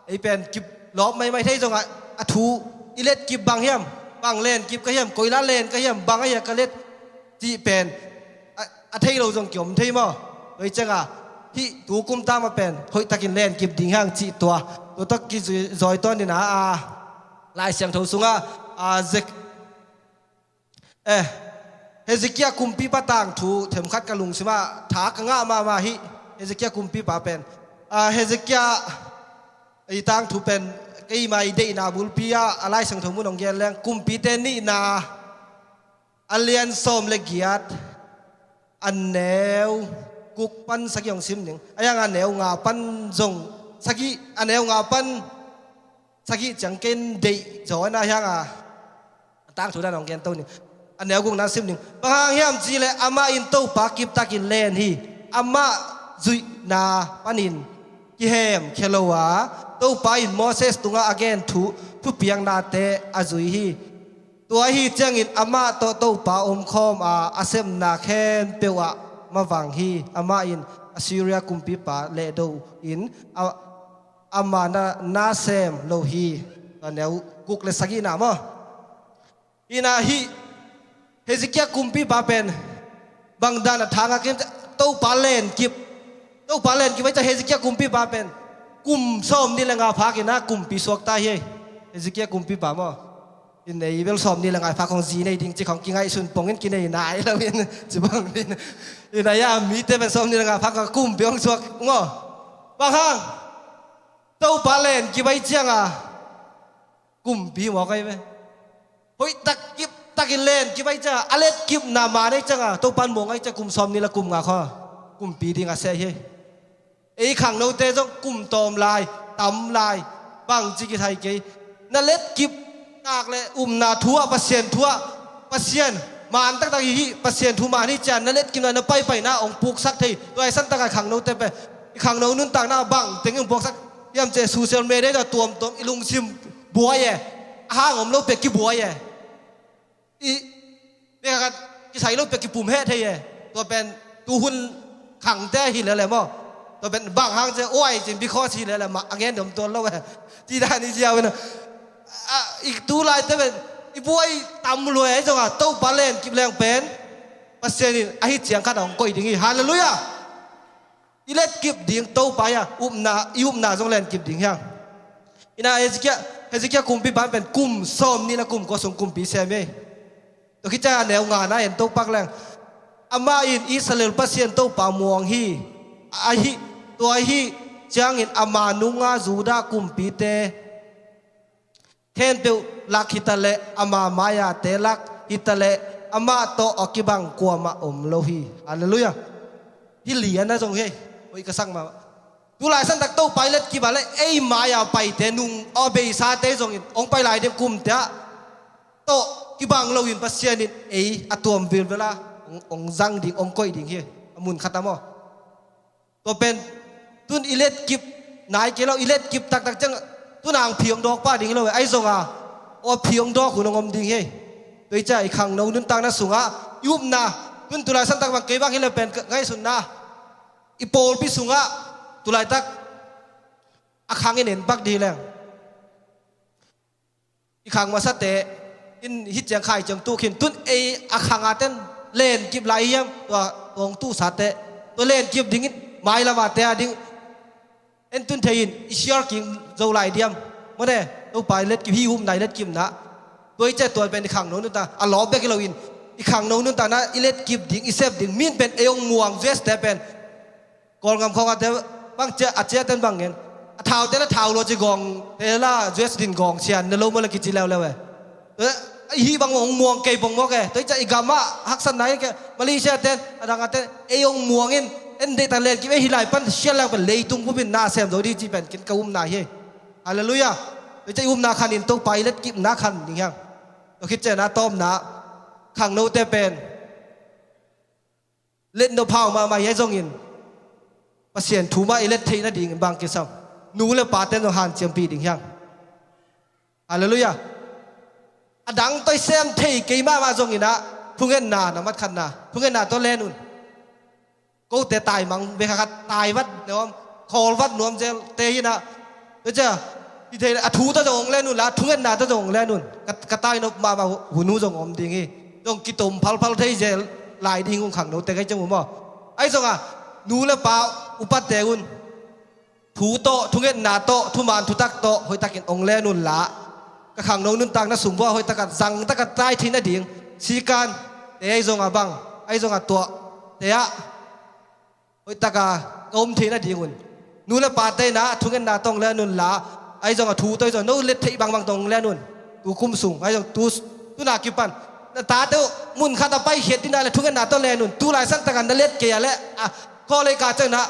ei pen kip lawp maimai thei zong a, a thu i letkip bang hiam, bang lenkip ka hiam, koilah len ka hiam, bang ahi a ka let cih pen a, a thei lo zong kiom thei maw? Tua hi ciang a hih tu kum tam a pen hoih takin lenkip ding hang cih tua, tua tawh kizui-, zawi tawn in a, a, Lai Siangtho sungah, a, Zek-, eh, Hezekiah kumpipa tangthu themkhat ka lungsim ah tha ka ngah mahmah hi. Hezekiah kumpipa pen, a, Hezekiah i tangthu pen keimah i deihna bulpi ah a Lai Siangtho mun hong gen leng, Kumpite Nihna a lian sawm le giat, a neu guk pan sagih hong sim ning. A hiang a neu nga pan zong sagih, a neu nga pan sagih ciang ken deih zaw na hiang a, a tangthu dan hong gen to ning. A neu gukna sim ning. Bang hang hiam cih leh amah in Topa kiptakin len hi. Amah zuihna panin kihemkhia lo a, Topa in Moses tungah a gen thu, thupiaknate a zui hi. Tua ahi ciangin amah tawh Topa omkhawm a, a sepna khempeuh ah mavang hi. Amah in Assyria kumpipa lehdo in a, ama na, na sem lo hi. Tua neu guk le sagihna maw? Hi na, hih Hezekiah kumpipa pen bang dan a tha ngah hiam, Topa lenkip, Topa lenkip ahi ciang Hezekiah kumpipa pen kum sawmnih le nga phak in ah kumpi suakta hi. Hezekiah kumpipa maw, in ei bel sawmnih le nga phak hong zi nei ding ci khong kingaihsun pongin kinei nai lo in ci bang in, in a ya mite pen sawmnih le nga phak kumpi hong suak maw. Bang hang? Topa lenkip ahi cianga kumpi mawk ahi ve. Hoih tak kip takin lenkip ahi cianga a letkipna man ahi cianga Topa in muang ahi cianga kum sawmnih le kum nga khaw kumpi ding a seh hi. Ei khangnote zong kum tawm lai, tam lai, bang ci kithai kei. Na letkip tak le upna thu ah, Pasian thu ah, Pasian man taktak hi hi, Pasian thu man hi cian na letkipna na paipaina hong puksak thei. Tua i santak a khangnote pen i khangno nuntakna bang teng hong puaksak hiam cih leh social media tawh tuamtuam i lungsim buai e. A hang om lo pek kibuai e. I bek khat kisai lo pek kipum heh thei e. Tua pen tuhun khangte hi lele maw. Tua pen bang hang ci leh, uai cin because hi lele mah a ngen dom tuan lo e. Ci dan i ziau in a, i tu laite pen i buai tam lua e. Ahi zonga Topa lenkip leng pen Pasian in ahi ciang khat a hong koih ding hi. Halleluiah. I letkip ding Topa hi a, upna, i upna zong lenkip ding hi hang. Ina Hezekiah, Hezekiah kumpipa pen kum sawmnih le kum kua sung kumpi sem hi. Tua khit ciang a neu ngana en Topa leng, amah in Israel Pasian Topa muang hi. Ahi, tua ahi ciangin ama nunga Judah kumpite khempeuh lak hitaleh, ama mai-ate lak hitaleh, amah tawh a kibang kuamah om lo hi. Halleluiah. Hi lian a zong hi. Hoih ka sak mah. Tu lai santak Topa i letkip a le ei mai-a paite nung a beisate zongin hong pai lai ding kumte ah tawh kibang loin Pasian in ei a tuam vilvel a hong, hong zang ding, hong koih ding hi. A mun khat a maw. Tua pen tun i letkip nai kei lo, i letkip taktak ciang tun ang phi hong dawk pah ding hi lo e. Ahi zonga aw phi hong dawk hun hong om ding hi. Tua hi ciang i khangno nuntakna sungah i upna, tun tulai santak bang kei bang hi le pen ngaihsutna, i pawlpi sungah tulaitak a khang in en pak ding hi leng. I khang masate in hih ciang khai ciang tuh khin tun ei a khang a ten lenkip lai hiam? Tua, tua hong tuhsate, tua lenkip dingin mailam a te a ding en tun thei in i siar king zo lai diam? Mawte, Topa i letkip hi, upna i letkipna. Tua i ciah tua pen i khangno nuntak a lawp bek hi loin i khangno nuntakna i letkip ding, i sep ding, min pen ei hong muang zueste pen Kawlngam khawng a te bang ciah, a ciah ten bang ngen. A thau ten a thau lua ci gawng te la zues din gawng sian ne lo maw la kici leuleu e. Eh, i hih bang hong muang kei pong mawk e. Tua i ciah i gam ah haksatna hi kei. Malaysia ten, a dang a ten ei hong muang in, en deihtak lenkip ei hi lai pan sian leng pen leitung bupin na sem zo ding ci pen kin ka upna hi. Halleluiah. Tua i ciah i upna khan in Topa i letkipna khan ding hiang. Tua khit ciah na tawpna khangnote pen let nop hau mahmah hi a zongin Pasian thu mah i let theih nadingin bang kisam? Nu le pa ten zong hanciampih ding hiang. Halleluiah. A dang tawh i sem thei kei mahmah zongin ah thungetna na mat khatna, thungetna tawh len un. Kote taimang bek khat tai vat nuam, khawl vat nuam zel te hi na. Tua cia, i thei a thu tawh zong hong len un la, thungetna tawh zong hong len un. Ka, ka tai nop mahmah hun uh zong om ding hi. Zong kitom phalphal thei zel lai ding hong khangno te kai ciang uh maw. Ahi zongah nu le pa upate un thu tawh, thungetna tawh, thuman thutak tawh hoihtakin hong len un la. Ka khangno nuntakna sung buah hoihtakin zangtakin tai thei nading sikan te ahi zongah bang, ahi zongah tuah te ah hoihtaka ka om thei nadingun nu le pate in ah thungetna tawh hong len un la, ahi zongah thu tawh ahi zong no let theih bangbang tawh hong len un. Tu kum sung ahi zong tu, tuna kipan na tate uh mun khat a paikhiat ding ah le thungetna tawh len un. Tu lai santakin na let kei ah le a khaw lei ka ciang ah,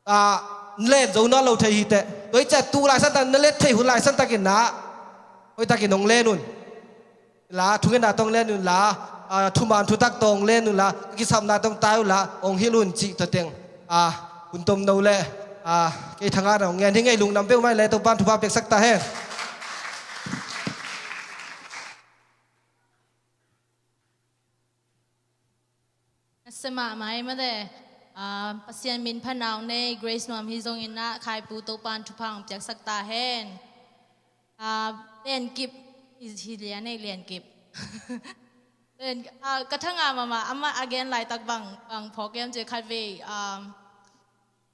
ah, len zo nawn lo thei hi teh. Tua hi ciah tu lai santakin na let thei hun lai santakin ah hoihtakin hong len un. La, thungetna tawh hong len un la, ah, thuman thutak tawh hong len un la, kisapna tawh hong tai un la, hong hilh un cih tua teng. Ah, hun tomno le, ah, kei thangah na hong ngen hi ngei, lungdam peuhmah le Topa'n thupha piaksak ta hen. Nasia mahmah hi mate, ah, Pasian min pha nau nei, Grace Nuam hi zongin ah Khaipu Topa'n thupha hong piaksak ta hen. Ah, Liankip, hi, hi lian ei Liankip. Then, ah, ka thanga mama, ama a gen laitak bang, bang phawk hiam cih khat vei, um,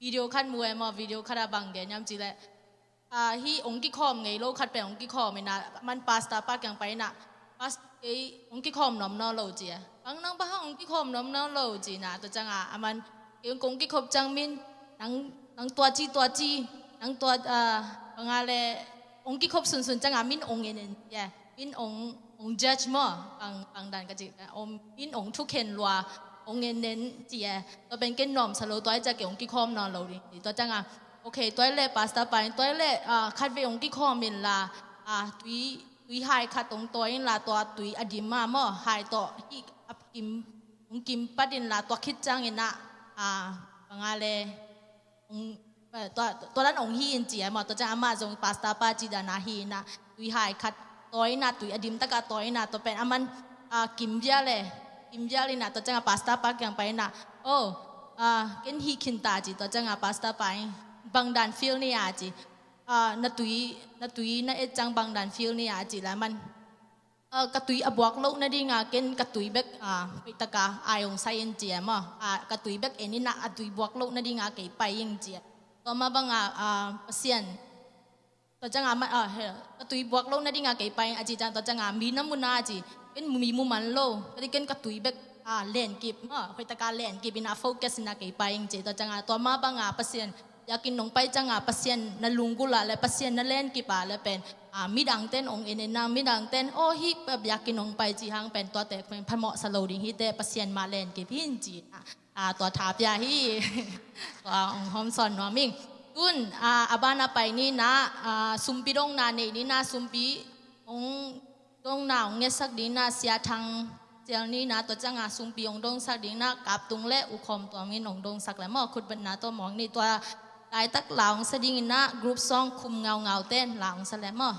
video khat mu e maw, video khat ah bang gen hiam cih leh, ah, hih hong kikhawm ngei lo khat pen hong kikhawm in ah, aman pastor pa kiang pai in ah, "Pastor, kei hong kikhawm nuam nawn lo," ci e. "Bang nang bang hang hong kikhawm nuam nawn lo?" ci in ah, tua ciang ah aman, "Kei kong kikhop ciang min, nang, nang tua ci, tua ci, nang tua, ah, bang a leh, hong kikhop sunsun ciang ah min hong en en," ci e. Min hong, hong judge maw, bang, bang dan ka cih, om, min hong thukhen lua, hong en en ci e. Tua pen ken nuamsa lo, tua hi ciang kei hong kikhawm nawn lo ding ci. Tua ciang ah, "Okay, tua hi leh pastor pa in, tua hi leh, ah, khat vei hong kikhawm in la, ah, tui, tui hai khat hong tawi in la, tua tui a dim ah maw, hai tawh hih a kim, hong kim pat in la, tua khit ciang in ah, ah, bang a leh, hong, eh, tua, tua dan hong hi in," ci e maw. Tua ciang amah zong pastor pa cih dan a hi in ah, tui hai khat tawi in ah, tui a dim tak ah tawi in ah, tua pen aman, ah, kim vial e, kim vial in ah, tua ciang ah pastor pa kiang pai in ah, "Oh, ah, ken hih khin ta," ci. Tua ciang ah pastor pa in, "Bang dan feel ni a?" ci. "Ah, na tui, na tui na et ciang bang dan feel ni a?" ci leh aman, "Ah, ka tui a buak loh nading a ken ka tui bek, ah, hoih tak a ai hong sai in," ci e maw. "Ah, ka tui bek en in ah, a tui buak loh nading a kei pai ing," ci e. Tua mah bang a, ah, Pasian, tua ciang ah ma-, ah, he, "Ka tui buak loh nading a kei pai ing," a cih ciang, tua ciang ah, "Mi na mu na?" ci. "Ken mi mu man lo, ka ti ken ka tui bek, ah, lenkip maw, hoih tak a lenkip in ah, focus in ah kei pai ing," ci. Tua ciang ah, tua mah bang a Pasian biakinn hong pai ciang ah, Pasian na lunggulh ah leh, Pasian na lenkip ah leh pen, ah, midangte'n hong en en a, midangte'n, "Oh, hih biakinn hong pai cih hang pen, tuate pen phamawhsa lo ding hi teh, Pasian mah lenkip hi," ci in ah, ah, tua tha pia hi. Tua hong hawmsawn nuam ing. Tun, ah, a ban ah pai ni in ah, ah, sumpi dongna nei ni in ah, sumpi hong dongna hong ngetsak ding in ah, Sia Thang Ciel ni in ah, tua ciang ah sumpi hong dongsak ding in ah, Kap Tung leh U Khawm Tuam in hong dongsak leh maw, khutbetna tawh mawk ni. Tua laitak la hong sa ding in ah, group song Khum Ngaungau te'n la hong sa leh maw.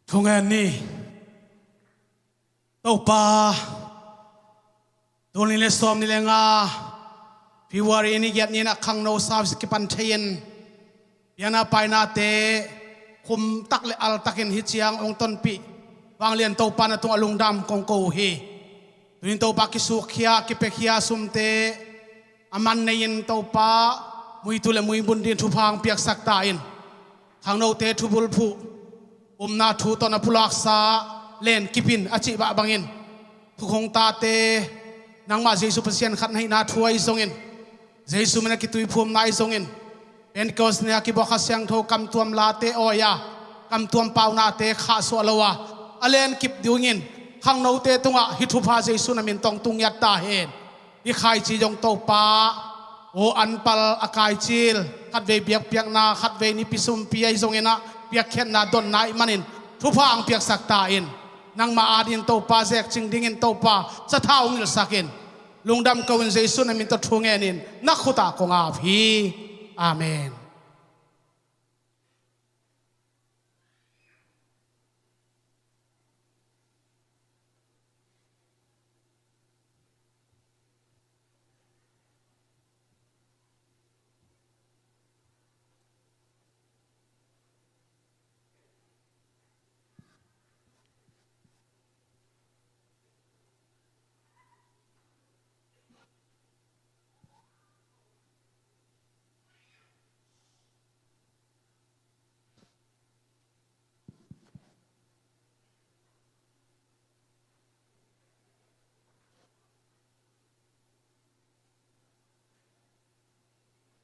Thungen ni. Topa, tul nih leh sawmnih leh nga, February ni giat ni in ah khangno service kipan thei in, pianna painate khum tak leh al takin hih ciang hong tonpih vanglian Topa, na tungah lungdam kong ko uh hi. Tuni in Topa, kisukkhia, kipiakhia sumte a man nei in Topa, muitu leh muibun ding thupha hong piaksak ta in. Khangnote thubulphuh, upna thu tawh na pulaksa lenkip in a cih mah bangin, thukhun tate nangmah Jesu Pasian khat na hihna thu ahi zongin, Jesu min a kituiphumna ahi zongin, Pentecost ni a kibuak Kha Siangtho kamtuam late awi a, kamtuam paunate khahsuah lo a, a lenkip dingin khangnote tungah hih thupha Jesu na min tawh tung ngiat ta hen. Hih khaici zong Topa, aw anpal a kaicil, khatvei biakpiakna, khatvei nipi sumpi ahi zongin ah, piakkhiatna donna ahih manin thupha hong piaksak ta in. Nangmah adingin Topa, zekcing dingin Topa, sathau hong hilhsak in. Lungdam ko-in Jesu na min tawh thu ngenin na khutah kong ap hi. Amen.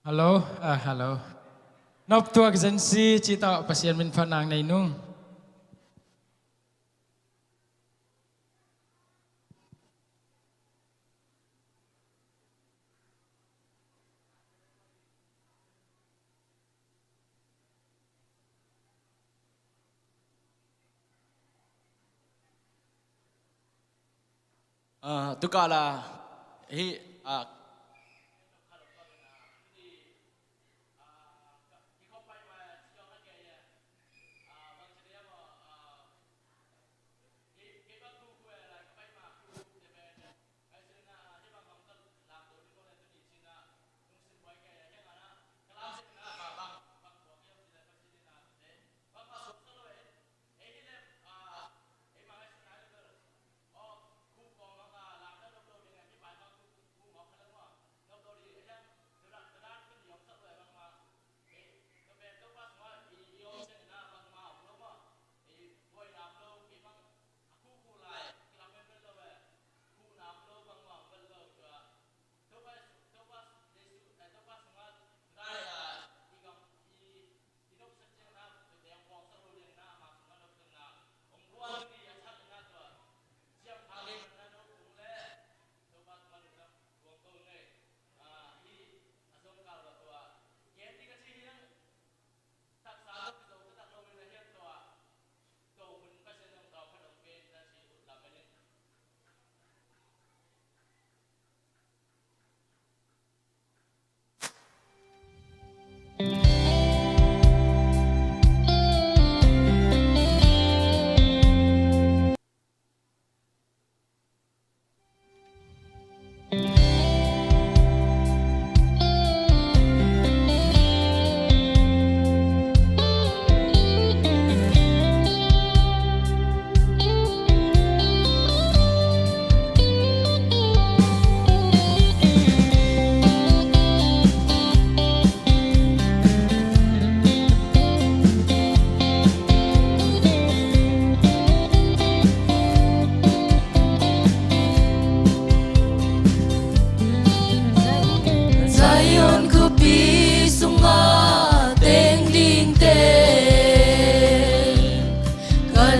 Hello, ah, hello. Noptuak zensi cih tawh Pasian min phatna nei nung. Ah, tukala hih, ah,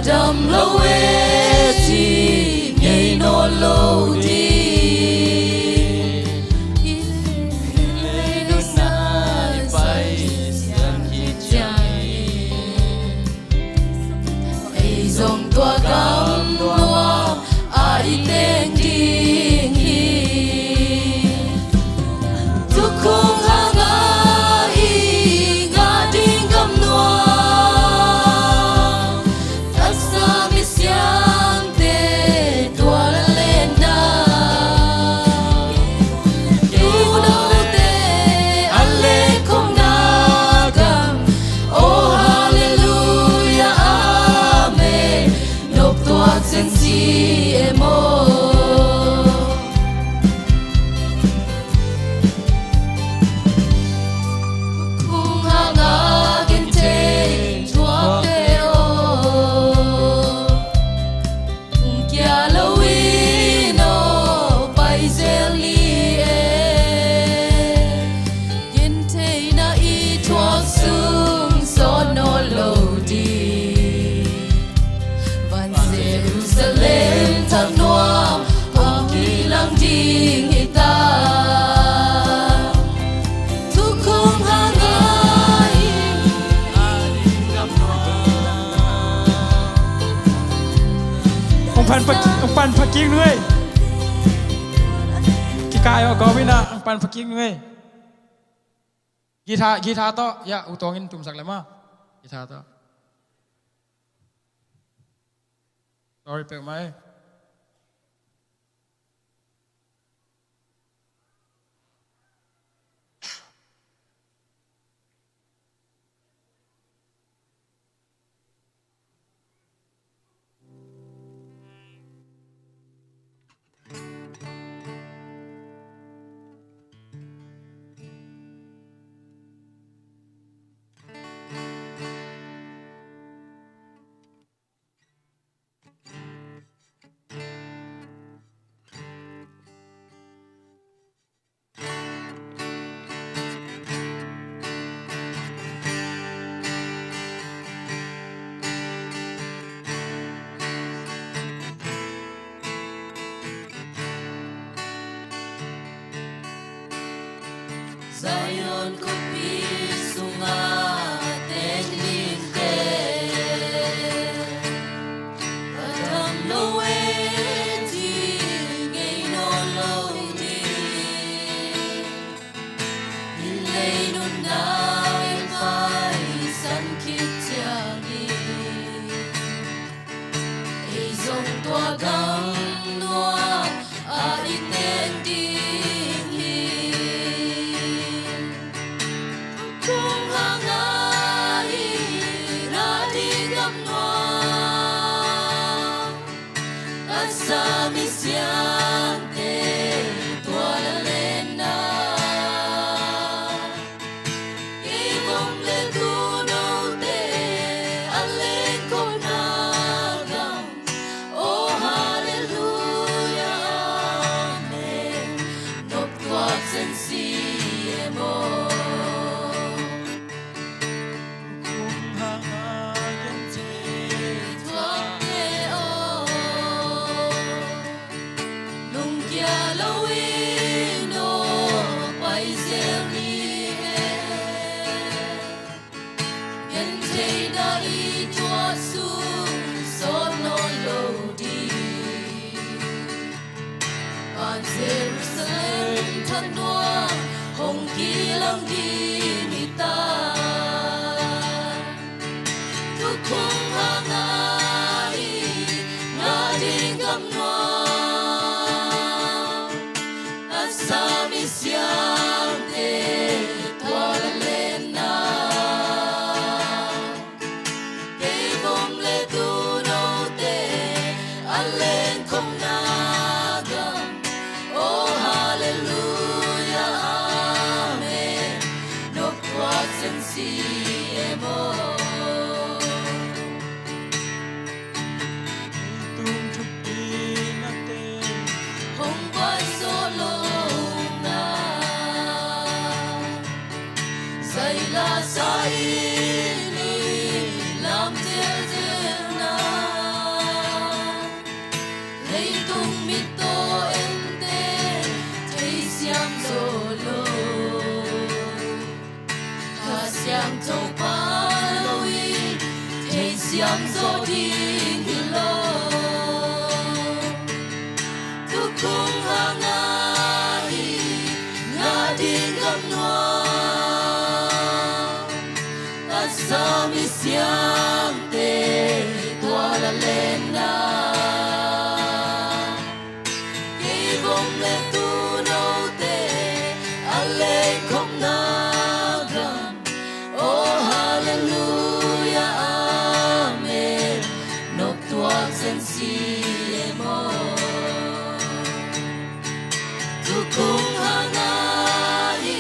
Dam lo e ci ngei nawn lo ding. I lei nunna i paisiat khit ciangin ei zong tua gam nuam ah i teng ding hi. Tukhung hanga i ngah ding gam nuam, taksa misiangte tua lalenna, i note a lekkhawmna gam. Oh, halleluiah, amen. Nop tuak zen ci e maw. Tukhung hanga genthei thuakte aw, hong kia lo in aw pai zel ni e. Gentheihna i thuak sung sawt nawn lo ding. Van Jerusalem thak nuam hong kilang ding hi ta. Tukhung hanga i Hong pan pha, hong pan pha kik nung ei. Kikai aw gawp ina, hong pan pha kik nung ei. Guitar, guitar tawh, ya, U Tuang in tumsak le maw. Guitar tawh. Sorry pek mai. Zion khuapi sungah teng dingte, ka dam lo e ci ngei nawn lo ding. I lei nunna i paisan khit ciangin ei zong tua gam nuam ah i teng ding hi. Tukhung hanga i ngah ding gam nuam, taksa misiangte tua lalenna, i vomte, u note a lekkhawmna gam. Oh, halleluiah, amen. Nop tuak zen ci e maw. Tukhung hanga genthei thuakte aw, lungkia lo in aw pai zel ni e. Gentheihna i thuak sung sawt nawn lo ding. Van Jerusalem thak nuam hong kilang ding hi ta. Tukhung hanga i ngah ding gam nuam, ding hi lo. Tuk hong hang a i ngah ding gamnuai a Sami siangte tua la lenna. Kei vom le tuunote a lengkhopna gam. Oh, halleluia, amen. Noptuak zen si e maw. Tuk hong hang a i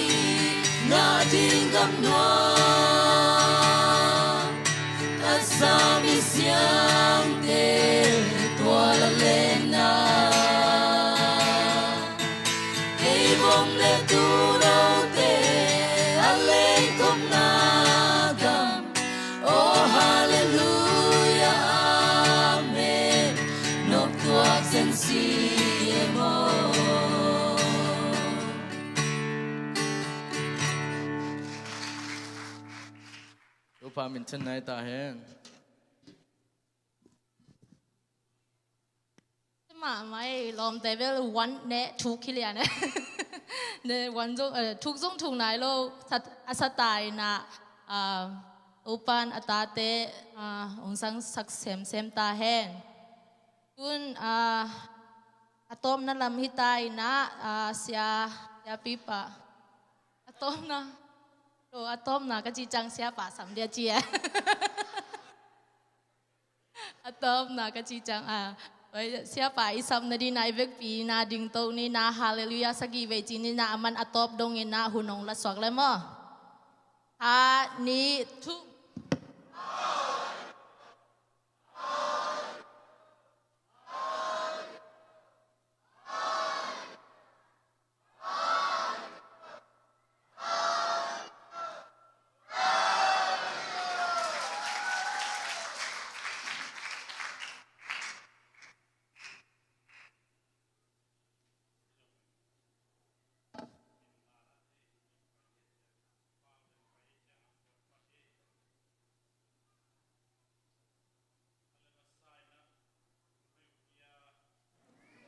ngah ding gamnuai a Sami siangte tua la lenna. Kei vom le tuunote a lengkhopna gam. Oh, halleluia, amen. Noptuak zen si e maw. Topa min thang nai ta hen. Mahmah ei, lawmte bel one ne thuk hi lian e. Ne one zong, eh, thuk zong thuk nai lo, sat-, a sa tai na, ah, Topan a tate, ah, hong sangsak semsem ta hen. Tun, ah, a tawpna lam hi ta i na, ah, sia, sia pipa. A tawpna, lo, a tawpna ka ci cang siapa sam dia ci e. A tawpna ka ci cang a. Oi, siapa i sapna ding na i vekpi na ding to ni na, halleluia sagih vei ci ni na, a man a tawp dong i na, hun hong la suak le maw. Khat, nih, thum.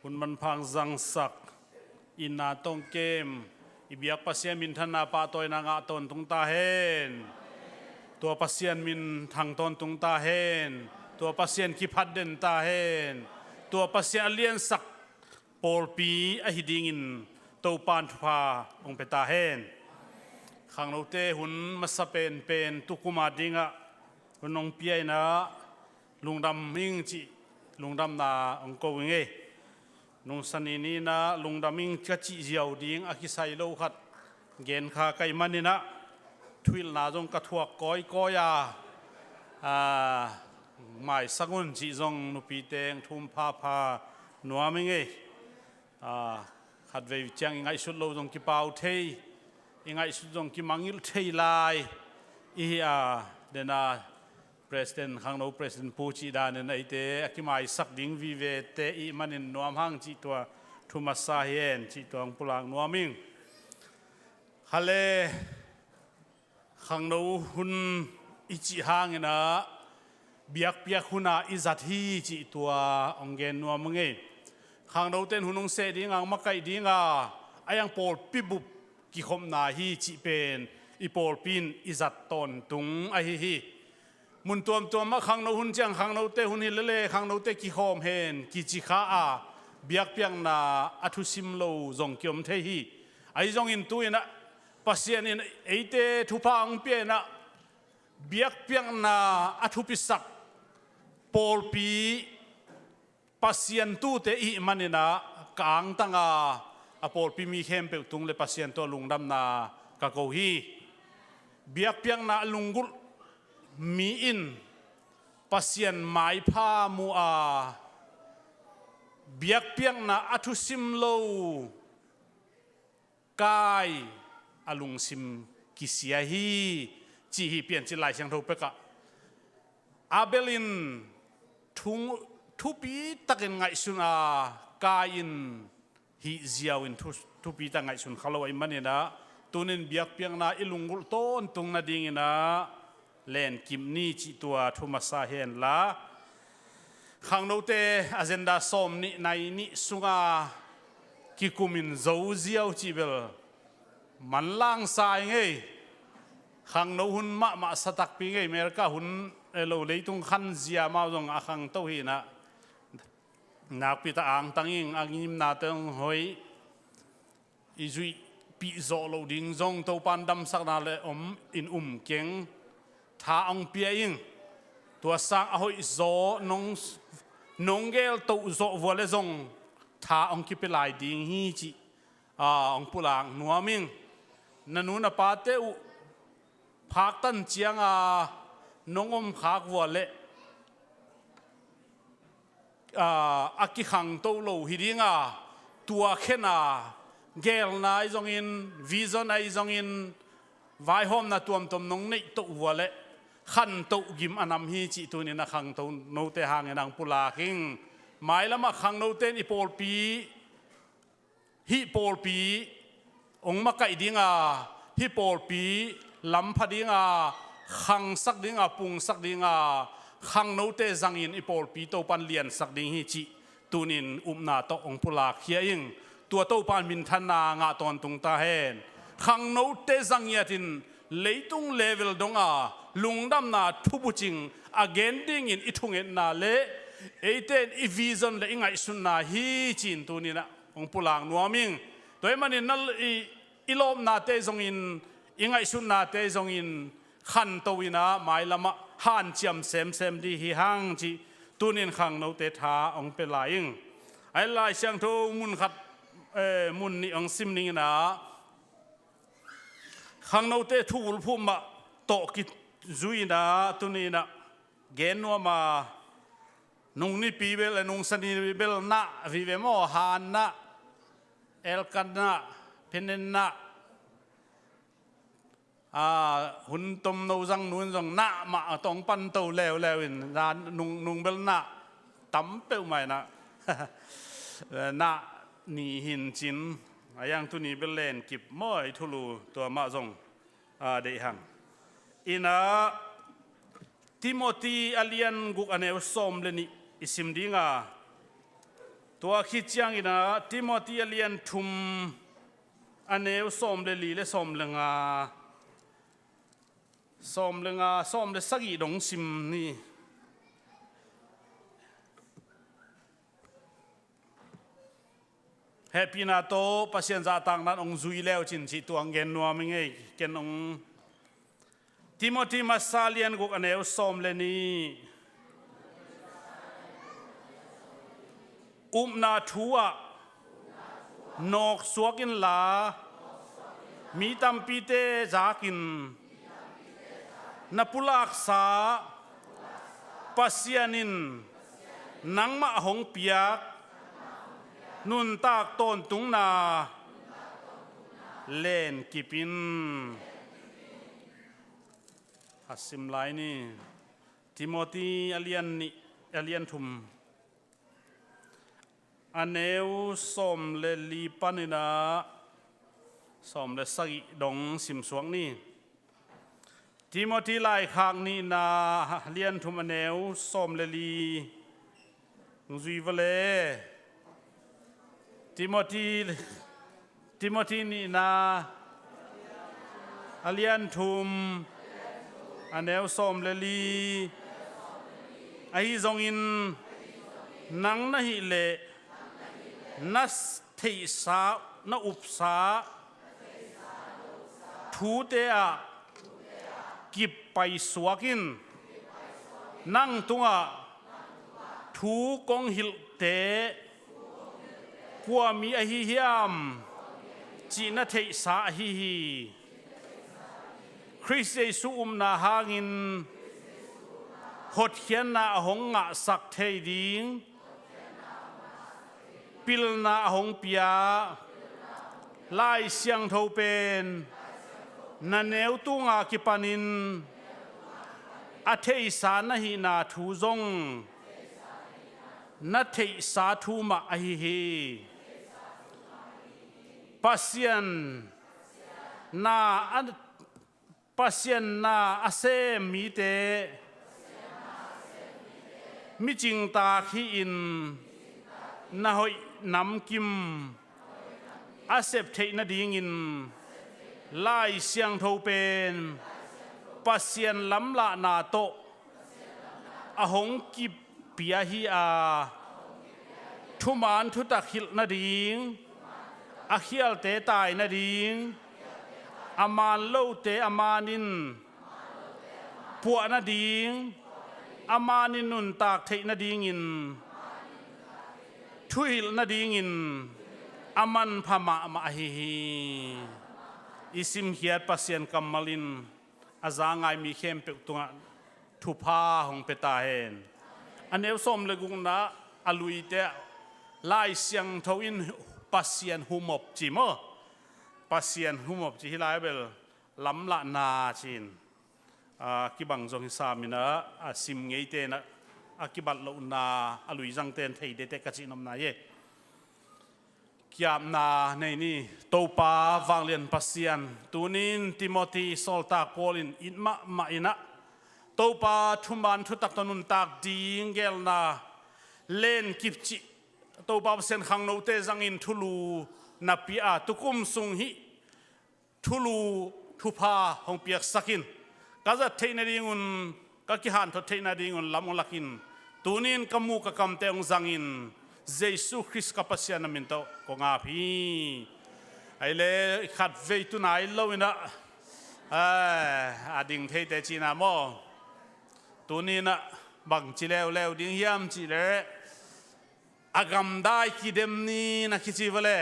Hun manphang zangsak, itna tawh kem, i biak Pasian minthanna pahtawina ngah tawntung ta hen. Tua Pasian minthang tawntung ta hen. Tua Pasian kiphat den ta hen. Tua Pasian a liansak pawlpi ahi dingin Topan thupha hong pia ta hen. Khangnote hun masa penpen tukum a dingah hun hong pia in ah lungdam ing cih lungdamna hong ko ing ei. Nungsa ni ni in ah lungdam ing ka cih ziau ding a kisai lo khat gen kha ka hih manin ah thuhilhna zong ka thuak kawikawi a, a, maisak un cih zong nupite hong thum phapha nuam ing ei. A, khatvei ciang i ngaihsut lo zong kipau thei, i ngaihsut zong kimangngilh thei lai i hi a, dena President, Khangno President pu cih danin eite a kimaisak ding vivete i hih manin nuam hang cih tua thu masa hi hen cih tua hong pulak nuam ing. Khale khangno hun i cih hangin ah biakpiak hun ah i zat hi cih tua hong gen nuam ing ei. Khangnote in hun hong seh ding a, hong makaih ding a, a iang pawlpi bup kikhopna hi cih pen i pawlpi in i zat tawntung ahi hi. Mun tuamtuam ah khangno hun ciang khangnote hun hi lele khangnote kikhawm hen kici kha a, biakpiakna a thusim lo zong kiom thei hi. Ahi zongin tu-in ah Pasian in eite thupha hong pia in ah biakpiakna a thupisak pawlpi Pasian tuute i hih manin ah ka angtang a, a pawlpi mi khempeuh tung le Pasian tawh lungdamna ka ko hi. Biakpiakna a lunggulh mi in Pasian maipha mu a, biakpiakna a thusim lo Kain a lungsim kisia hi, ci hi Piancil Lai Siangtho pekah. Abel in thung, thupi takin ngaihsun a, Kain in hih ziau in thu, thupi tak ngaihsun kha lo ahih manin ah, tunin biakpiakna i lunggulh tawntung nadingin ah lenkip ni cih tua thu masa hen la. Khangnote agenda sawm nih nai nih sunga kikumin zo ziau cih bel manlang sa i ngei. Khangno hun mahmah sa takpi ngei. America hun, eh, lo leitung khan zia mau zong a khangto hi na. Nakpi ta angtang ing, a ngimnate hong hoih, i zuihpih zawh loh ding zong Topan damsakna le om in um keng. Tha hong pia ing. Tua sang a hoih zaw nong, nong geltoh zawh vua le zong tha hong kipia lai ding hi cih, a, hong pulak nuam ing. Na nu na pate uh phaktan cianga nong omkhak vua le, a, a kikhangto lo hi dinga, tua khena gelna ahi zongin, vision ahi zongin, vaihawmna tuamtuam nong neihtoh vua le khantoh gim a nam hi cih tunin a khangto note hangin ang pulak ing. Mailamah khangnote in i pawlpi, hih pawlpi hong makaih dinga, hih pawlpi lampha dinga, khangsak dinga, pungsak dinga, khangnote zangin i pawlpi Topan liansak ding hi cih tunin upna tawh hong pulakkhia ing. Tua Topan minthanna ngah tawntung ta hen. Khangnote zangiatin leitung level donga lungdamna thubucing a gen dingin i thungetna le eite in i vision le i ngaihsutna hi cin tuninah hong pulak nuam ing. Tua ahih manin na, i, i lawpnate zongin, i ngaihsutnate zongin khanto inah mailamah hanciam semsem dih hi hang cih tunin khangnote tha hong pia lai ing. Ai Lai Siangtho mun khat, eh, mun nih hong sim ning inah khangnote thu bulphuh mah tawh kizui inah tuninah gen nuam a, nung nipi bel, nung sani bel nah vive maw, han nah, elkan nah, phenen nah, a, hun tomno zang nun zong nah mah a tong panto leuleu in, a, nung, nung bel nah tam peuhmah inah nah ni hin cin, a yang tuni bel len kip maw, i thulu tua mah zong, a, deih hang. Inah Timothy a lian guk a neu sawm le nih i sim dinga, tua khit cianginah Timothy a lian thum a neu sawm le li le sawm le nga, sawm le nga, sawm le sagih dong sim ni. Hehpihna tawh Pasian zahtakna in hong zui leu cin cih tuang gen nuam i ngei. Ken hong Timothy masa lian guk a neu sawm le nih. Upna thu ah nawksuak inla, mi tampite zakin na pulaksa Pasian in nangmah hong piak nuntak tawntungna lenkip in. A sim lai ni. Timothy a lian nih, a lian thum, a neu sawm le li paninah sawm le sagih dong simsuak ni. Timothy laikhak nihna lian thum a neu sawm le li hong zui vale. Timothy, Timothy nihna a lian thum a neu sawm le li. Ahi zongin nang na hih leh na theihsa, na upsa thute ah kip paisuak in. Nang tungah thu kong hilhte kua mi ahi hiam cih na theihsa ahi hi. Khrist Jesuh upna hangin hotkhiatna a hong ngahsak thei ding pilna a hong pia Lai Siangtho pen na neu tunga kipanin a theihsa na hihna thu zong na theihsa thu mah ahi hi. Pasian na a Pasian na a sem mite Micingtaak hi-in na hoih namkim a sep theih nadingin Lai Siangtho pen Pasian lamlahna tawh a hong kipia hi a, thuman thutak hilh nading, a khialte tai nading, a man lote a manin puah nading, a manin nuntak theih nadingin thuhilh nadingin a manpha mahmah ahi hi. I simkhiat Pasian kammal in a za ngai mi khempeuh tungah thupha hong pia ta hen. A neu sawm le gukna a luite ah Lai Siangtho in Pasian humop ci maw? Pasian humop ci hi lai bel lamlahna ci-in a kibang zong hi sam in ah, a sim ngeite in ah a kibat lohna a luizangte in thei dete ka cihnopna hi. Kiapna nei ni. Topa vanglian Pasian, tunin Timothy sawltak Paul in it mahmah in ah Topa thuman thutak tawh nuntak ding gelna len kipcih Topa Pasian khangnote zangin thulu na pia a, tukum sung hih thulu thupha hong piaksak in, ka zat theih nadingun, ka kihanthawn theih nadingun lam hong lak in, tunin ka mu ka kamte hong zangin, Jesu Khrist ka Pasian na min tawh kong ap hi. Ahi le khatvei tu nai lo in ah, ai, a ding theite cihna maw? Tunin ah bangci leuleu ding hiam cih leh a gamdai kidem ni na kici va le.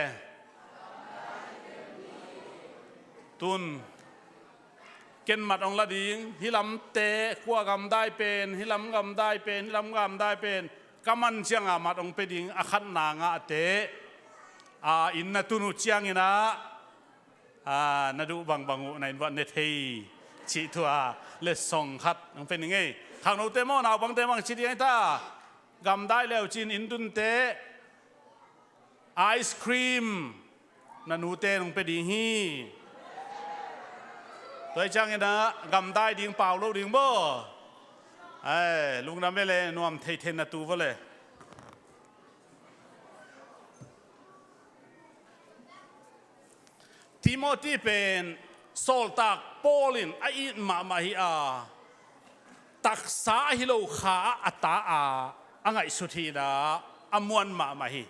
Tun ken mat hong la ding, hih lamte, kua gamdai pen, hih lam gamdai pen, hih lam gamdai pen ka man cianga mat hong pia ding, a khatna ngahte a inn na tun uh ciangin ah, a, na duh bangbang uh na inn uah ne thei cih thu a letsong khat hong pia ning ei. Khangnote maw, naupangte maw, ci ding ei ta. Gamdai leucin inn tunte ice cream na nute nong pia ding hi. Tua hi ciangin ah gamdai ding pau lo ding baw. Ai, lungdam ve le, nuam theithei na tu va le. Timothy pen sawltak Paul in a it mahmah hi a, taksa ahi lo kha ah a ta a, a ngaihsut hi in ah a muan mahmah hi.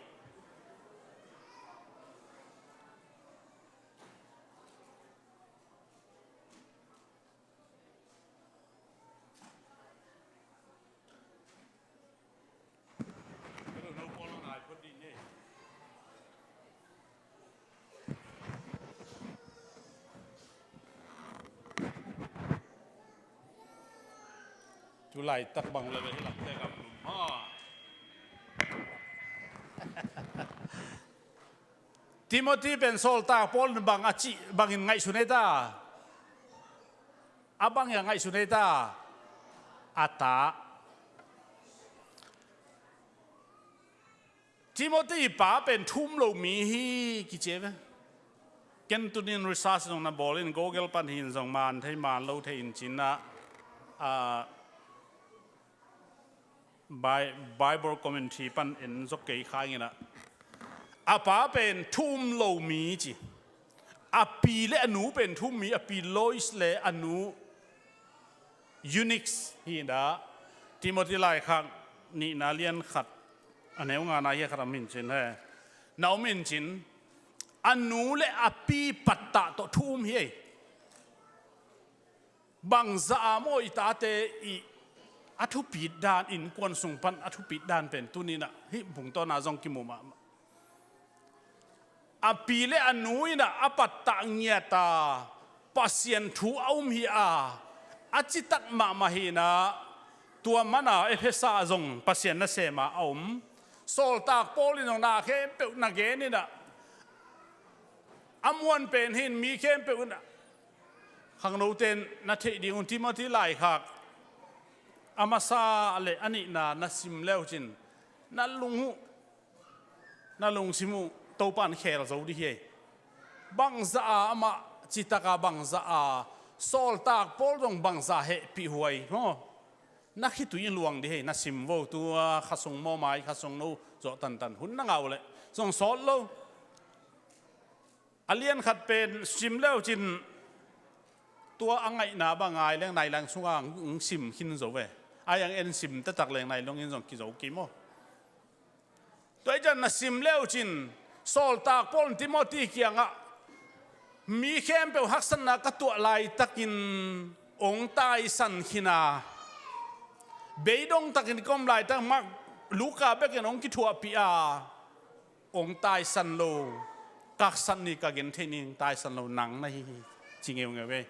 Cu laitak bang le hi lamte gamlum ha. Timothy pen sawltak Paul in bang a cih bangin ngaihsun ei ta? A bang a ngaihsun ei ta? A ta. Timothy pa pen thu um lo mi hi kici ve. Ken tunin research zong na bawl in Google pan hi in zong man thei man lo thei in cin ah, a, Bi-, Bible commentary pan en zok kei kha ing in ah, a pa pen thu um lo mi ci. A pi le a nu pen thu um mi, a pi Lois le a nu Eunice hi in ah, Timothy laikhak nihna lian khat a neu ngana hi a khat a om in cin he. Na om in cin, a nu le a pi pattah tawh thu um hi ei. Bangzah a maw i tate i a thupit dan, innkuan sung pan a thupit dan pen tuni in ah hih bungtawn ah zong kimu mahmah. A pi le a nu in ah a pattah ngiat a, Pasian thu a um hi a, a citak mahmah hi in ah, tua man a Efesa ah zong Pasian nasem a a om. Sawltak Paul in zong na khempeuh na gen in ah, a muan pen hi in mi khempeuh in ah, khangnote in na theih ding un, Timothy laikhak a masa le a nihna na sim leucin na lung uh, na lungsim uh Topa in khel zo dih hi ei. Bangzah a amah citak a, bangzah a sawltak Paul zong bangzah hehpih huai maw? Na khitui in luang dih hei, na sim vo, tua kha sung mawmai, kha sung no zawh tantan hun na ngah uh leh zong sawt lo. A lian khat pen sim leu cin tua a ngaihna bang ngai leng nai lang sungah ang sim khin zo ve. Ai ang en sim taktak leng nai lungin zong kizo kim aw. Tua hi ciang na sim leu cin sawltak Paul in Timothy kiangah mi khempeuh haksatna ka tuah laitakin ong taisan khin a, beidong takin ka om laitak Mark, Luka bekin ong kithuahpih a, ong taisan lo, ka haksat ni ka gen thei ning, taisan lo nang na hi hi, ci ngeungeu ve.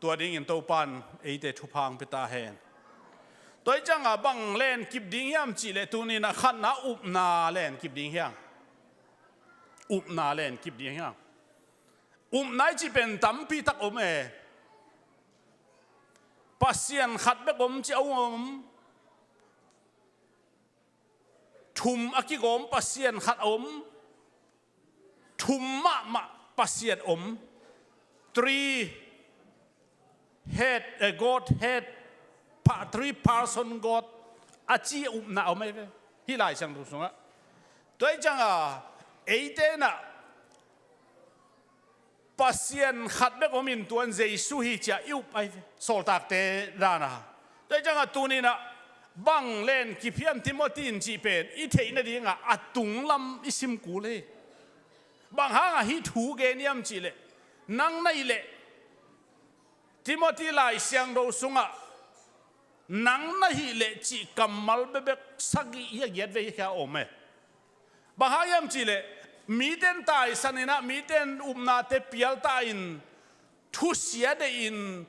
Tua dingin Topan eite thupha ong pia ta hen. Tua hi ciangah bang lenkip ding hiam cih leh tuni-in ah khatna upna lenkip ding hiam? Upna lenkip ding hiam? Upna i cih pen tampi tak om e. Pasian khat bek om cih a om. Thum a kigawm Pasian khat a om. Thum mahmah Pasian om. Three head, eh, God head, pa, three person God a ci upna a om ahi ve. Hih Lai Siangtho sungah. Tua hi ciangah eite in ah Pasian khat bek om in tuan Jesu hi ci-a i up ahi ve, sawltakte dan a. Tua hi ciangah tuni-in ah bang lenkip hiam Timothy in cih pen i theih nadingah a tunglam i sim kul hi. Bang hangah hih thu gen hiam cih leh nang na hih leh Timothy Lai Siangtho sungah nang na hih leh cih kammal bekbek sagih hi a, giat vei hi a om e. Bang hang hiam cih leh mite in taisan in ah, mite in upnate pial ta in, thusia deih in,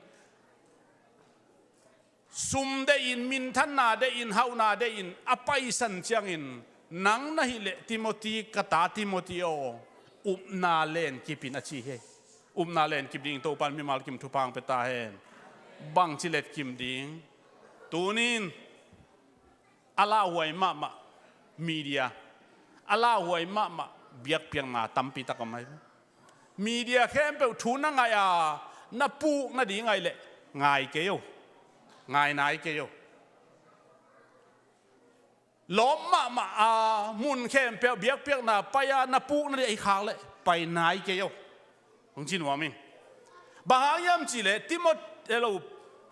sum deih in, minthanna deih in, hauhna deih in a paisan ciangin nang na hih leh Timothy, ka ta Timothy aw, upna lenkip in a ci hi. Upna lenkip ding Topan mimal kim thupha ong pia ta hen. Bangci letkim ding? Tuni-in a lauhuai mahmah media, a lauhuai mahmah biakpiakna tampi tak om ahi. Media khempeuh thu na ngaih a, na puk nading ahih leh ngai kei o. Ngai nai kei o. Lawp mahmah a, mun khempeuh biakpiakna pai a, na puk nading ahih khak leh pai nai kei o. Hong ci nuam ing. Bang hang hiam cih leh Timot-, hello,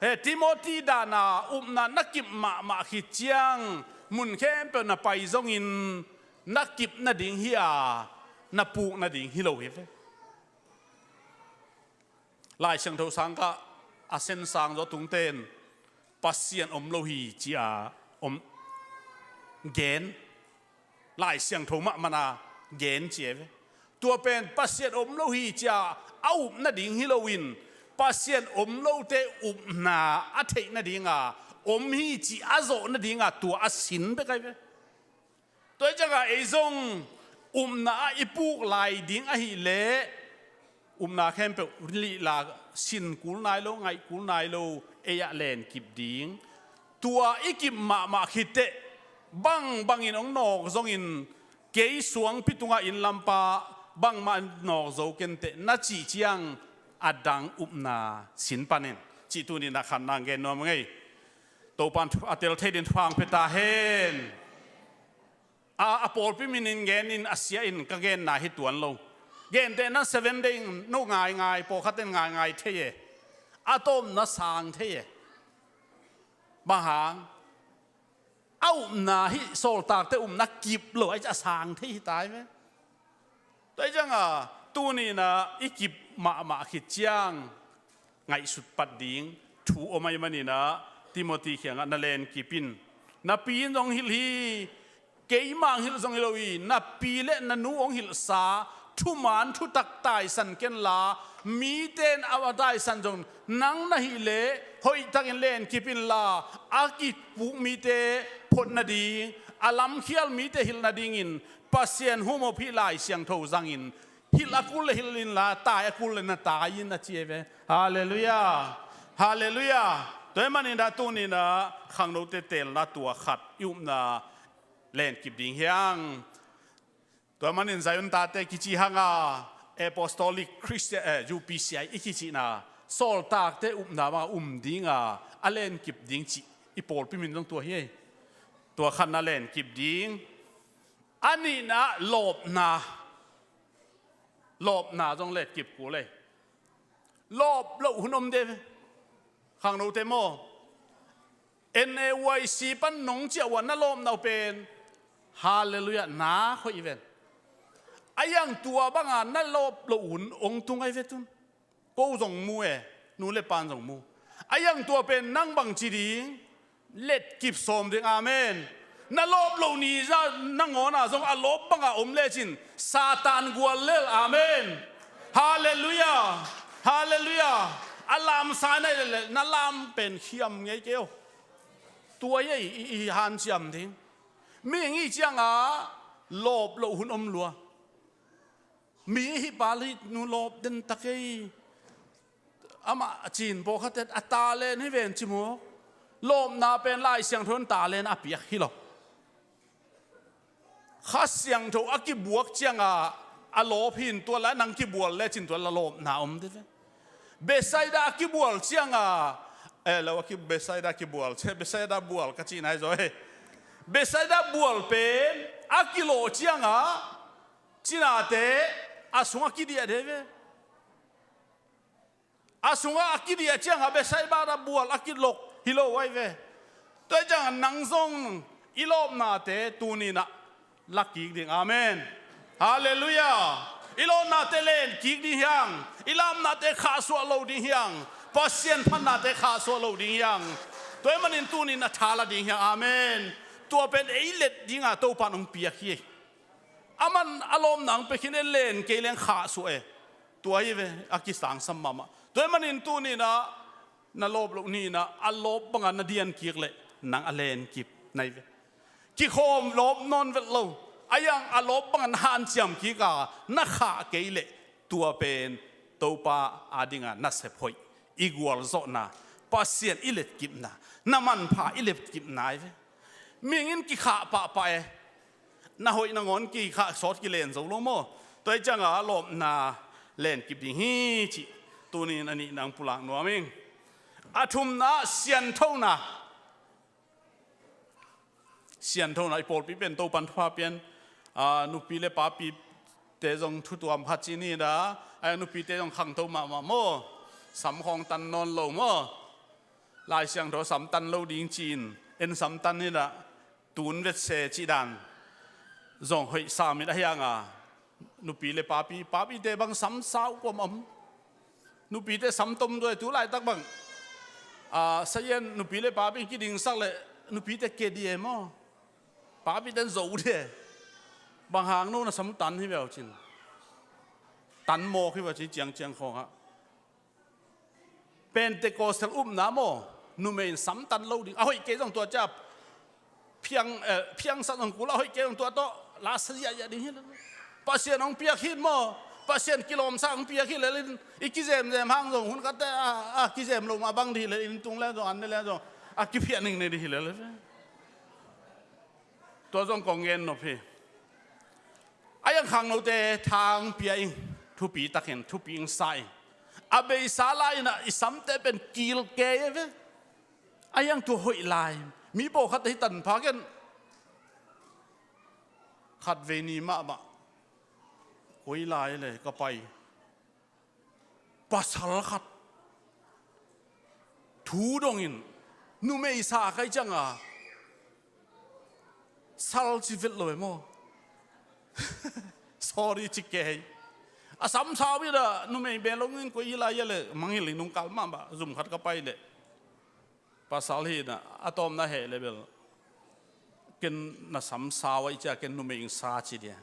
he, Timothy dan a upna na kip mahmah khit ciang mun khempeuh na pai zongin na kip nading hi a, na puk nading hi lo hi ve. Lai Siangtho sangkah a sensang zaw tungte in Pasian om lo hi ci-a om gen. Lai Siangtho mahmah na gen ci e ve. Tua pen Pasian om lo hi ci-a a up nading hi loin Pasian om lote upna a theih nadinga om hi ci a zawh nadinga tua a sin bek ahi ve. Tua hi ciangah ei zong upna ah i puk lai ding ahih leh upna khempeuh lihla sin kul nai lo, ngaih kul nai lo, ei ah lenkip ding. Tua i kip mahmah khit teh bang bangin hong nawk zongin kei suangpi tungah inn lampa bangmah nawk zo ken teh na cih ciang a dang upna sin panin cih tuni-in ah khatna gen nuam ing ei. Topan a tel thei dingin thupha ong pia ta hen. A, a pawlpi minin genin a sia in ka genna hi tuan lo. Gentehna Seven Day in no ngaingai, pawlkhat in ngaingai thei e. A tawpna sang thei e. Bang hang? A upna hih sawltakte upna kip lo, a sang thei hi ta hi ve. Tua hi ciangah tuni-in ah i kip mahmah khit ciang ngaihsut pat ding thu om ahih manin ah Timothy kiangah na lenkip in. Napi in zong hilh hi, keimah ang hilh zong hi lo hi, napi le na nu hong hilhsa thuman thutak taisan kenla, mite in a taisan zong nang na hih leh hoihtakin lenkip inla, a kipuk mite phot nading, a lamkhial mite hilh nadingin Pasian humop hih Lai Siangtho zangin hilh a kul le hilh inla, tai a kul le na tai in a ci e ve. Halleluiah. Halleluiah. Tua ahih manin ah tuni-in ah khangnote teelna tua khat i upna lenkip ding hi hang. Tua manin Zion Tate kici hanga Apostolic Christian, eh, U P C I i kicihna sawltakte upna banga um dinga a lenkip ding cih I pawlpi min zong tua hi ei. Tua khatna lenkip ding. A nihna lawpna. Lawpna zong lenkip kul ei. Lawp loh hun om de. Khangnote maw? N A Y C pan nong ciah uh a na lawpna uh pen. Halleluiah, na hoih ven. A iang tua banga na lawp loh hun ong tung ai ve tun. Ko zong mu e, nu le pan zong mu. A iang tua pen nang bang ci ding, letkip sawm ding, amen. Na lawp loh ni za nangawn a zong a lawp banga om lecin Satan gual lel, amen. Halleluiah, halleluiah. A lamsa na i lel na lam pen khiam ngei kei o. Tua i, i, i hanciam ding. Mihing i cianga lawp loh hun om lua. Mi hi pal hi nu lawp den ta kei. Amah a cin pawlkhatte a talent hi ven ci mawk. Lawpna pen Lai Siangtho in talent a piak hi lo. Kha Siangtho a kibuak cianga a lawp hin tua la nang kibual lecin tua la lawpna om de ve. Bethsaida a kibual cianga, eh, lo a ki Bethsaida kibual, Bethsaida bual ka cihna hi zaw e. Bethsaida bual pen a kilawh cianga cinate a sungah kidiah de ve. A sungah a kidiah cianga Bethsaida bual a kilok hi lo ai ve. Tua cianga nang zong i lawpnate tuninah la kik ding. Amen. Halleluiah. I lawpnate len kik ding hiang. I lamnate khahsuah lo ding hiang. Pasian phannate khahsuah lo ding hiang. Tua i manin tuninah tha la ding hiang. Amen. Tua pen ei let dinga Topan hong piak hi. Aman a lawpna ang pekhin e len kei leng khahsuah e. Tua hi ve a kisangsam mahmah. Tua hi manin tuninah na lawp loh ninah a lawp banga na dian kik leh nang a len kip na hi ve. Kikhawm lawp nawn vet lo. A iang a lawp banga na hanciam kika na khah kei leh tua pen Topa adinga nasep hoih i gualzawhna Pasian i letkipna na manpha i letkipna hi ve. Mihing in kikhah pahpah e. Na hoih nangawn kikhah sawt kilen zo lo maw? Tua hi cianga lawpna lenkip ding hi cih tunin a nihna ang pulak nuam ing. A thumna sianthona. Sianthona i pawlpi pen Topan thupha pian. A, nupi le papite zong thutuam khat ci ni da. A, nupite zong khangto mahmah maw? Samkhawng tan nawn lo maw? Lai Siangtho samtan lo ding ci-in en samtan hi dah. Tun vetse cih dan zong hoih sam in a hianga nupi le papi, papite bang sam sau kuam om. Nupite sam tom duai tu laitak bang. A, sayan nupi le papi kidingsak le nupite ke die maw? Papite zo die. Bang hang no na sam tan hi veu cin. Tan mawk hi veu cin ciangciang khawngah. Pentecost upna maw? Numei in samtan lo ding a hoih kei zong tua ciap. Phiang, eh, phiangsak zong kul a hoih kei zong tua tawh la sa ziahziah ding hi lel. Pasian hong piak hi maw? Pasian kilawmsa hong piak hi lel in i kizemzem hang zong hun khatte a, a kizem lo mah bang dih lel in tung le zong an ne le zong a kiphiah ning ne dih hi lel. Tua zong kong gen nop hi. A iang khangnote thang pia ing, thupi takin thupi ing sa ing. A beisa lai inah i samte pen kil kei e ve. A iang tua hoih lai. Mi pawlkhat hi tanpha ken. Khatvei ni mahmah koi lai le ka pai. Pasal khat thu dongin numei sa kai cianga sal ci vet lo e maw? Sorry ci kei. A sam sau hi dah numei belongin koi hi lai ia le mangil hi nungkal mahmah zum khat ka pai leh. Pasal hi na a tawmna heh le bel ken na sam sau a i cia ken numei ing sa ci dia.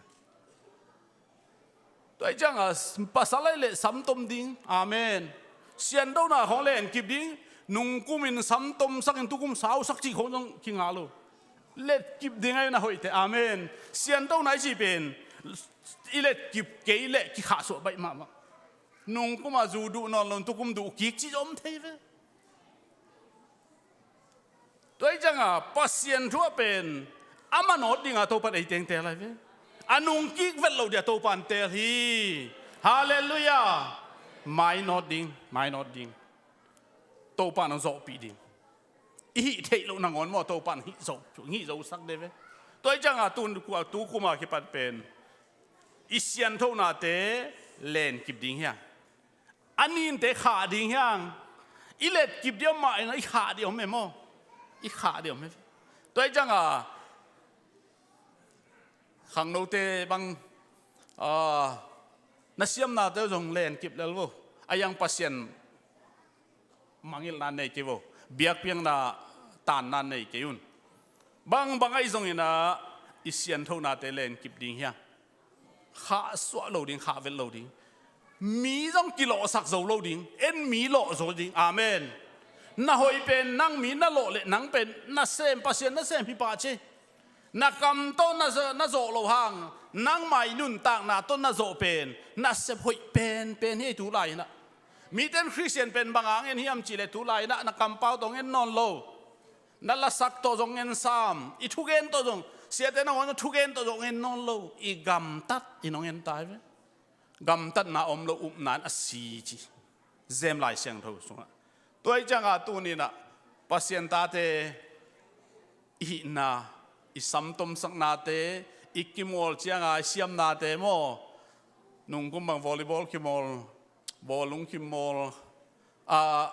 Tua i cianga pasal ai le samtom ding. Amen. Siandona khong le en kip ding. Nungkumin samtom sakin tukum sau sak cih khong zong kinga lo. Let kip ding ai na hoihte. Amen. Siandona i cih pen i let kip kei le kikhahsuah baih mahmah. Nungkuma zu duh nawn lo tukum duh kik cih zom thei ve. Tua i cianga Pasian thu a pen a manawt dinga Topan ei tengtel ai ve. A nungkik vet lo dia Topan tel hi. Halleluiah. Mainawt ding, mainawt ding. Topan a zawhpih ding. i hih theih loh nangawn maw, Topa'n hih zo, hih zosak de ve. Tua hi cianga tun, tu kuma kipat pen i sianthonate lenkip ding hiang. A ninte khah ding hiang. I letkip ding om mah ina i khah ding om e maw? I khah ding om e. Tua hi cianga khangnote bang, ah, na siamnate zong lenkip lel vo. A yang Pasian mangilhna nei kei vo. Biakpiakna tanna nei kei un. Bang bang ahi zongina i sianthonate lenkip ding hiang. Khahsuah lo ding, khahvet lo ding. Mi zong kilawhsak zo lo ding. En mi lawh zo ding. Amen. Na hoih pen nang mi na lawh leh nang pen na sem, Pasian na sem hi pah ci. Na kam tawh na zawh, na zawh loh hang, nangmah i nuntakna tawh na zawh pen nasep hoih penpen hi ei tu lai-inah. Mite in Khristian pen bang hang en hiam cihleh tu lai-inah na kampau tawh hong en nawn lo. Na lasak tawh zong en sam, i thugen tawh zong, siate nangawn thugen tawh zong en nawn lo, i gamtat in hong en ta hi ve. Gamtatna om lo upna in a si ci. Zem Lai Siangtho sungah. Tua hi cianga tuninah Pasian tate i hihna, i samtomsaknate, i kimawl cianga i siamnate maw? Nungkum bang volleyball kimawl, bawlung kimawl, a,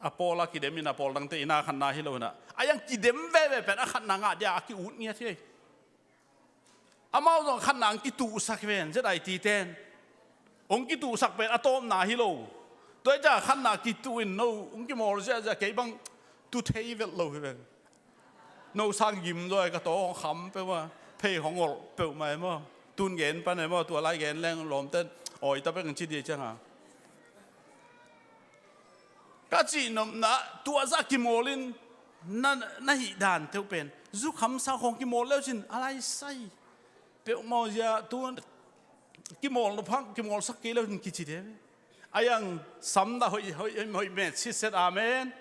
a pawl a kidemin a pawl dangte ina khatna hi lo hina. A yang kidem veve pen a khatna ngah dia a ki-ut ngiat hi. Amau zong khatna ang kituhsak ven, Z I T ten. Hong kituhsak pen a tawpna hi lo. Tua hi cianga khatna kituh in no, hong kimawl ziahziah kei bang tu thei velh lo hi ven. No sang gim zaw ka taw hong kham peuhmah, phei hong olh peuhmah e maw. Tun gen pan e maw, tua lai gen leng lawmten awi ta pek ang ci dia cianga. Ka cihnopna tua zah kimawlin na, na hih dan teuh pen. Zukham sang khawng kimawl leucin a lai sai. Peuhmawh zia tu kimawl na phang, kimawlsak kei leucin kici de. A yang samna hoih, hoih, hoih, hoih met sitset, amen.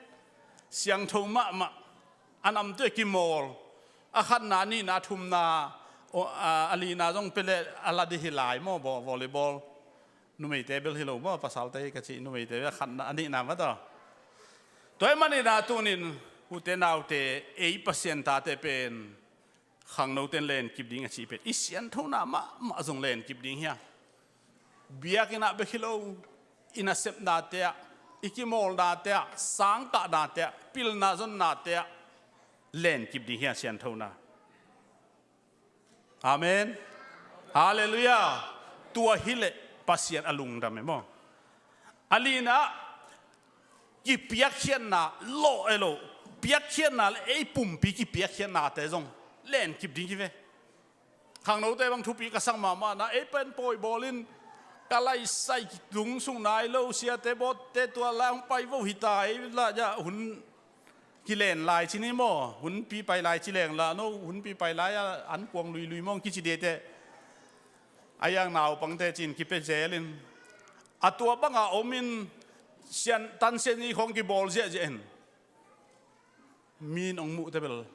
Siangtho mahmah. A namte kimawl. A khatna, a nihna, a thumna, a, a lina zong pele a la di hi lai maw, volleyball. Numeite bel hi lo maw, pasalte ka cih numeite bel a khatna, a nihna mah tawh. Tua hi manina tunin, ute naute, ei Pasian tate pen, khangnoten lenkip ding a cih pen. I sianthona mahmah zong lenkip ding hia. Biakinn ah bek hi lo, i nasepnate ah, i kimawlnate ah, sangkahnate ah, pilna zonnate ah, lenkip ding hia sianthona. Amen. Halleluiah. Tua hileh Pasian a lungdam e maw. A lina kipiakkhiatna lawh e lo. Piakkhiatna le ei pumpi kipiakkhiatnate zong lenkip ding hi ve. Khangnote bang thupi ka sak mahmahna, ei pen pawi bawlin ka laisai tung sung nai lo, siate bawtte tua lai hong pai vo hita, ei la ja hun kilen lai ci ni maw, hunpi pai lai ci leng la no, hunpi pai lai a an kuang luilui maw hong kici diate. A yang naupangte cin kipia zelin a tua banga omin sian tan sian i khawng kibawl ziahziah in min ong muhte bel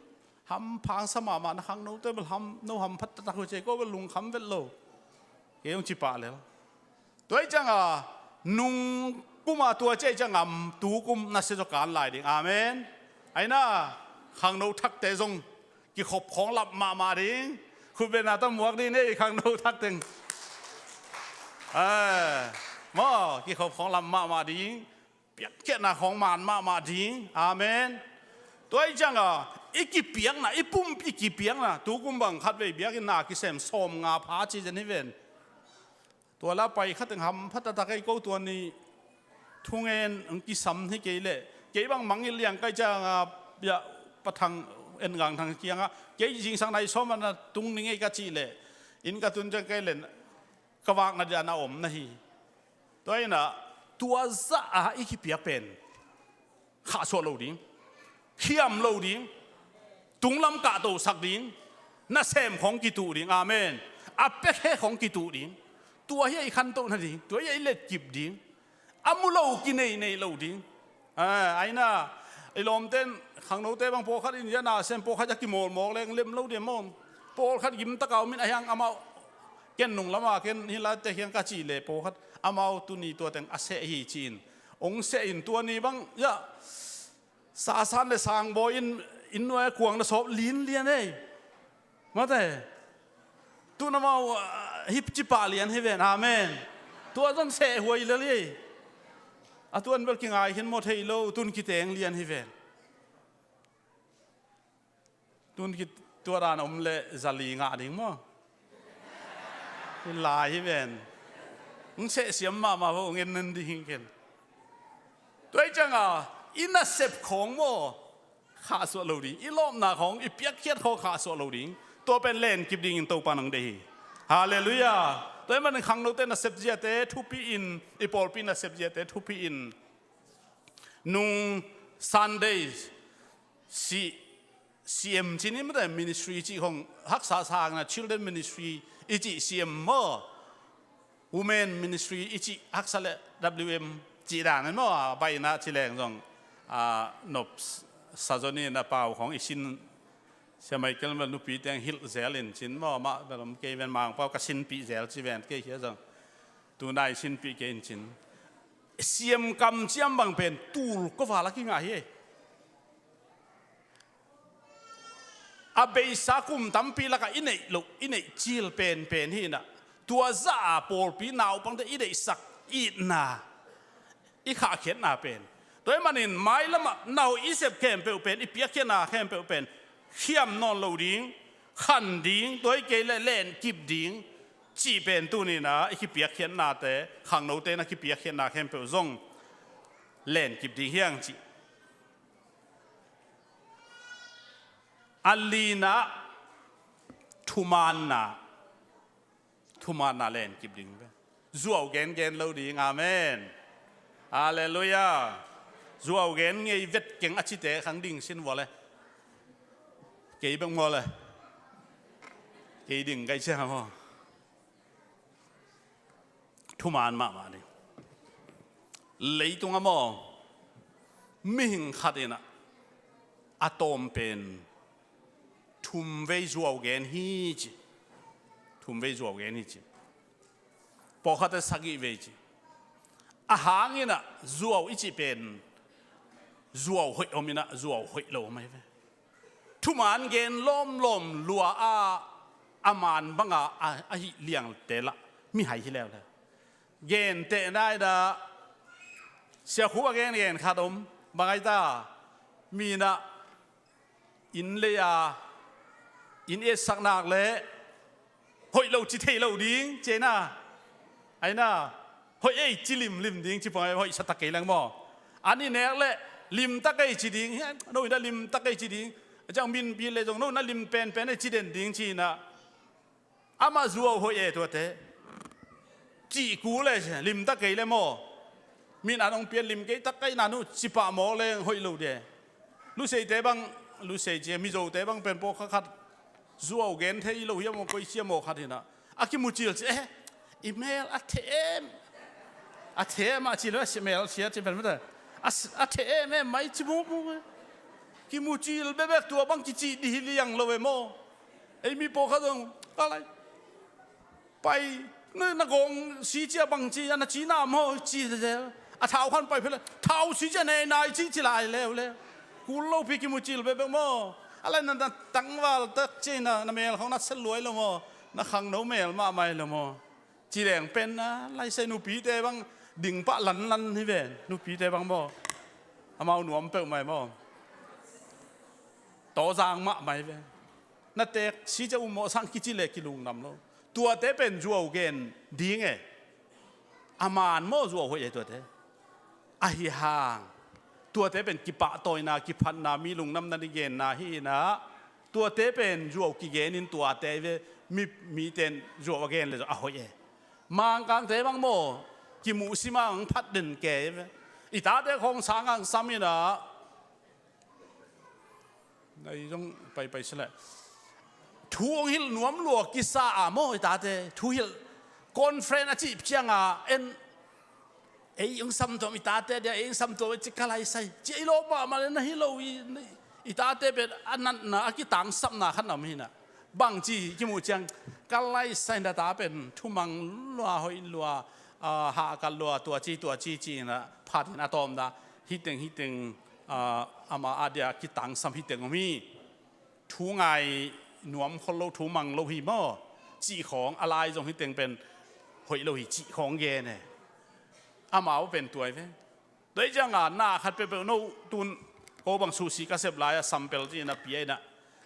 hampha sa mahmah na khangnote bel ham, no hamphat taktak uh cei ko bel lungkham vet lo. Kei ong ci pah lel. Tua hi cianga nung kuma tua ci hi cianga tu kum na sia zaw kan lai ding. Amen. Aina khangno thakte zong kikhop khawng lap mahmah ding. Khutbetna tawh muak ding nei khangno thak teng. Maw kikhop khawng lap mahmah ding. Piakkhiatna khawng man mahmah ding. Amen. Tua hi cianga i kipiakna, i pumpi kipiakna, tu kum bang khatvei biakinn na kisem sawm nga pha ci zen hi ven. Tua la pai khat teng hampha taktak ei ko tua ni thungen ang kisam hi kei leh. Kei bang mangil liang kai cianga bia pathang en gang thang kianga kei zingsang nai sawm ana tung ning ei ka cih leh. Inn ka tun ciang kai len ka vakna dia na om na hi. Tua ina tua zah a i kipiak pen khahsuah lo ding, khiam lo ding, tunglam kahtosak ding, nasem khawng kituh ding. Amen. A pekhe khawng kituh ding. Tua hi a i khantoh nading, tua hi a i letkip ding. A mu lo kinei nei lo ding. Aina i lawmten khangnote bang pawlkhat in ia nasem pawlkhat ia kimawlmawk leng lem lo dia maw. Pawlkhat gimtaka omin a hiang amau ken nung lama ken hi laite hiang ka cih leh pawlkhat amau tuni tua teng a seh hi ci-in ong seh in tua ni bang ia Sasan le sangbawi in, inn nuai a kuang na sawp linlian ei. Mate. Tun amau, ah, hip cipah lian hi ven. Amen. Tua zon seh huai lel ei. A tuan bel kingai khin maw thei lo, tun kiteng lian hi ven. Tun ki, tua dan om le zali ngah ding maw? Hi lai hi ven. Hong seh siam mahmah vo, ngen nen ding hi ken. Tua hi cianga, i nasep khawng maw? Khahsuah lo ding. I lawpna khawng, i piakkhiat khawng khahsuah lo ding. Tua pen len kip dingin Topa nang deih hi. Halleluiah. Tua hi manin khangnote nasep ziate thupi in, i pawlpi nasep ziate thupi in. Nung Sunday, si, C M cin i mate ministry cih khawng haksa sangna children ministry i cih C M maw? Women ministry i cih haksa le W M cih dan maw? A baina ci leng zong, a, nop sa zon in a pau khawng i sin Sia Michael bel nupi teng hilh zel in cin maw? Mah bel om kei ven Mangpau ka sinpih zel ci ven kei hia zong. Tuna i sinpih kei in cin. Siam kamciam bang pen tul kua val a kingah hi. A beisa kum tampi lakah i neih loh, i neih cil penpen hi inah. Tua zah a pawlpi naupangte i deihsak itna, i khahkhiatna pen. Tua hi manin mailamah na hoih i sep khempeuh pen, i piakkhiatna khempeuh pen khiam nawn lo ding, khan ding, tua hi kei le len kip ding cih pen tuninah i kipiakkhiatnate, khangnote na kipiakkhiatna khempeuh zong len kip ding hiang cih. A linah thumaanna, thumaanna len kip ding ve. Zuau gengen lo ding. Amen. Halleluiah. Zuau gen ngei vet keng a cite khang ding sin vua le. Kei bek maw le. Kei ding kai cia maw. Thumaan mahmah ding. Leitung a maw, mihing khat inah a tawm pen thumvei zuau gen hi ci. Thumvei zuau gen hi ci. Pawlkhatte sagih vei ci. A hanginah zuau i cih pen zuau hoih om inah zuau hoih lo om ahi ve. Thumaan gen lawmlawm lua a, a maan banga a, a hih liangte lah mihai hi leuleu. Gentehna inah Sia Khup a gengen khat om, bang ahi ta, mi inah inn lei a inn etsak nak le hoih lo ci thei lo ding ci aina. Aina, hoih ei ci limlim ding ci pong, hoih sa tak kei leng maw? An i nek le lim tak ei ci ding, no inah lim tak ei ci ding. Ciang min pi le zong no inah lim penpen ei ci den ding ci inah. Amah zuau hoih e tuate. Cih kul e, lim tak kei le maw? Min an hong pian lim kei tak kei na nu ci pah mawk leng hoih lo de. Luseite bang, lusei cia, Mizote bang pen pawh kha khat zuau gen thei lo hiam maw, koi cia maw khat hinah. A kimucil ci, eh, i mel a them. A them a ci lo, a si mel sia ci pen mata. A si, a them em mai ci mawk mawk e. Kimucil bebek tua bang kici dih liang lo e maw? Ei mi pawh kha zong, a lai. Pai, na, na gawng si cia bang ci, a na ci na maw ci zel. A thau khan pai phele, thau si cia nei nai ci ci lai leuleu. Kul lo pi kimucil bebek maw? A lai na, na tangval tak ci na, na mel khawng na sel luai lo maw? Na khangno mel mahmah lo maw? Ci leng pen a lai sai nupite bang ding pah lanlan hi ven. Nupite bang maw? Amau nuam peuh mai maw? Tawzang mahmah hi ven. Na teek si cia um mawh sang kici le kilungnam lo. Tuate pen zuau gen ding e. A maan maw zuau hoih e tuate? Ahi hang tuate pen kipahtawina, kiphatna, mi lungdamna ding genna hi inah, tuate pen zuau kigenin tuate ve, mi, miten zuau a gen le zaw a hoih e. Mangkangte bang maw, kimuhsim ang phat den ke ve. I tate khawng sang ang sam inah, nai zong paipai sileh. Thu hong hilh nuam lua kisa a maw i tate, thu hilh conference a cih cianga en, ei hong samtuam i tate dia, ei hong samtuam i ci ka lai sai. Ci ei lawp mahmah le na hi lo i, i tate pen a natna, a kitangsapna khat na om hinah. Bang ci kimuh ciang ka lai sai na ta pen thumang lua, hoih lua, a, hahkat lua, tua ci, tua ci ci inah phat in a tawmna. Hiteng, hiteng, a, ama adia kitangsam hi teng om hi. Thu ngai nuam khol lo, thu mang lo hi maw, cih khawng a lai zong hi teng pen hoih lo hi cih khawng gen e. Amau pen tua hi ve. Tua hi cianga na khat peuhpeuh no tun ko bang susi ka sep lai-a sampel ci-in a pia in ah,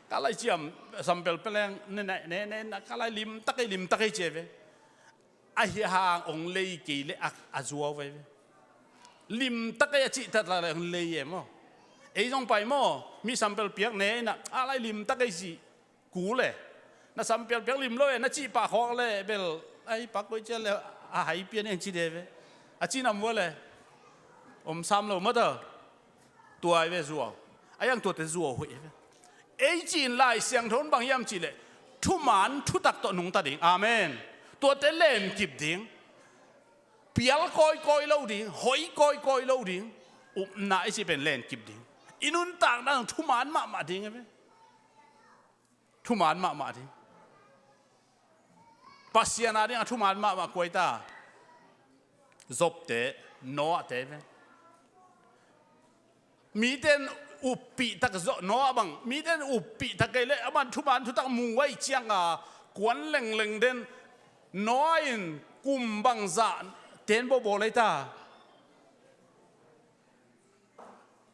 ka lai ciam sampel peleng ne ne ne ne ka lai limtak ei, limtak ei ci e ve. Ahi hang ong lei kei le a, a zuau vei ve. Limtak ei a cihtak le ong lei e maw. Ei zong pai maw, mi sampel piak ne in ah, a lai limtak ei ci. Kul e. Na sampel piak lim lo e, na cih pah khawk le bel ai pak koi cia le a hai pian eng ci de ve. A ci nam vua le om sam lo mata. Tua i ve zuau. A iang tuate zuau hoih i ve. Ei ci-in Lai Siangtho in bang hiam cih leh thuman thutak tawh nungta ding. Amen. Tuate lenkip ding. Pial kawikawi lo ding, hoih kawikawi lo ding. Upna i cih pen lenkip ding. I nuntakna thuman mahmah ding i ve. Thuman mahmah ding. Pasian a ding a thuman mahmah kua hi ta? Zopte, Noahte ve. Mite in uppih tak Zo-, Noah bang, mite in uppih tak kei le, aman thuman thutak mu ahi cianga kuan lengleng den. Noah in kum bangzah tenbaw bawl ei ta?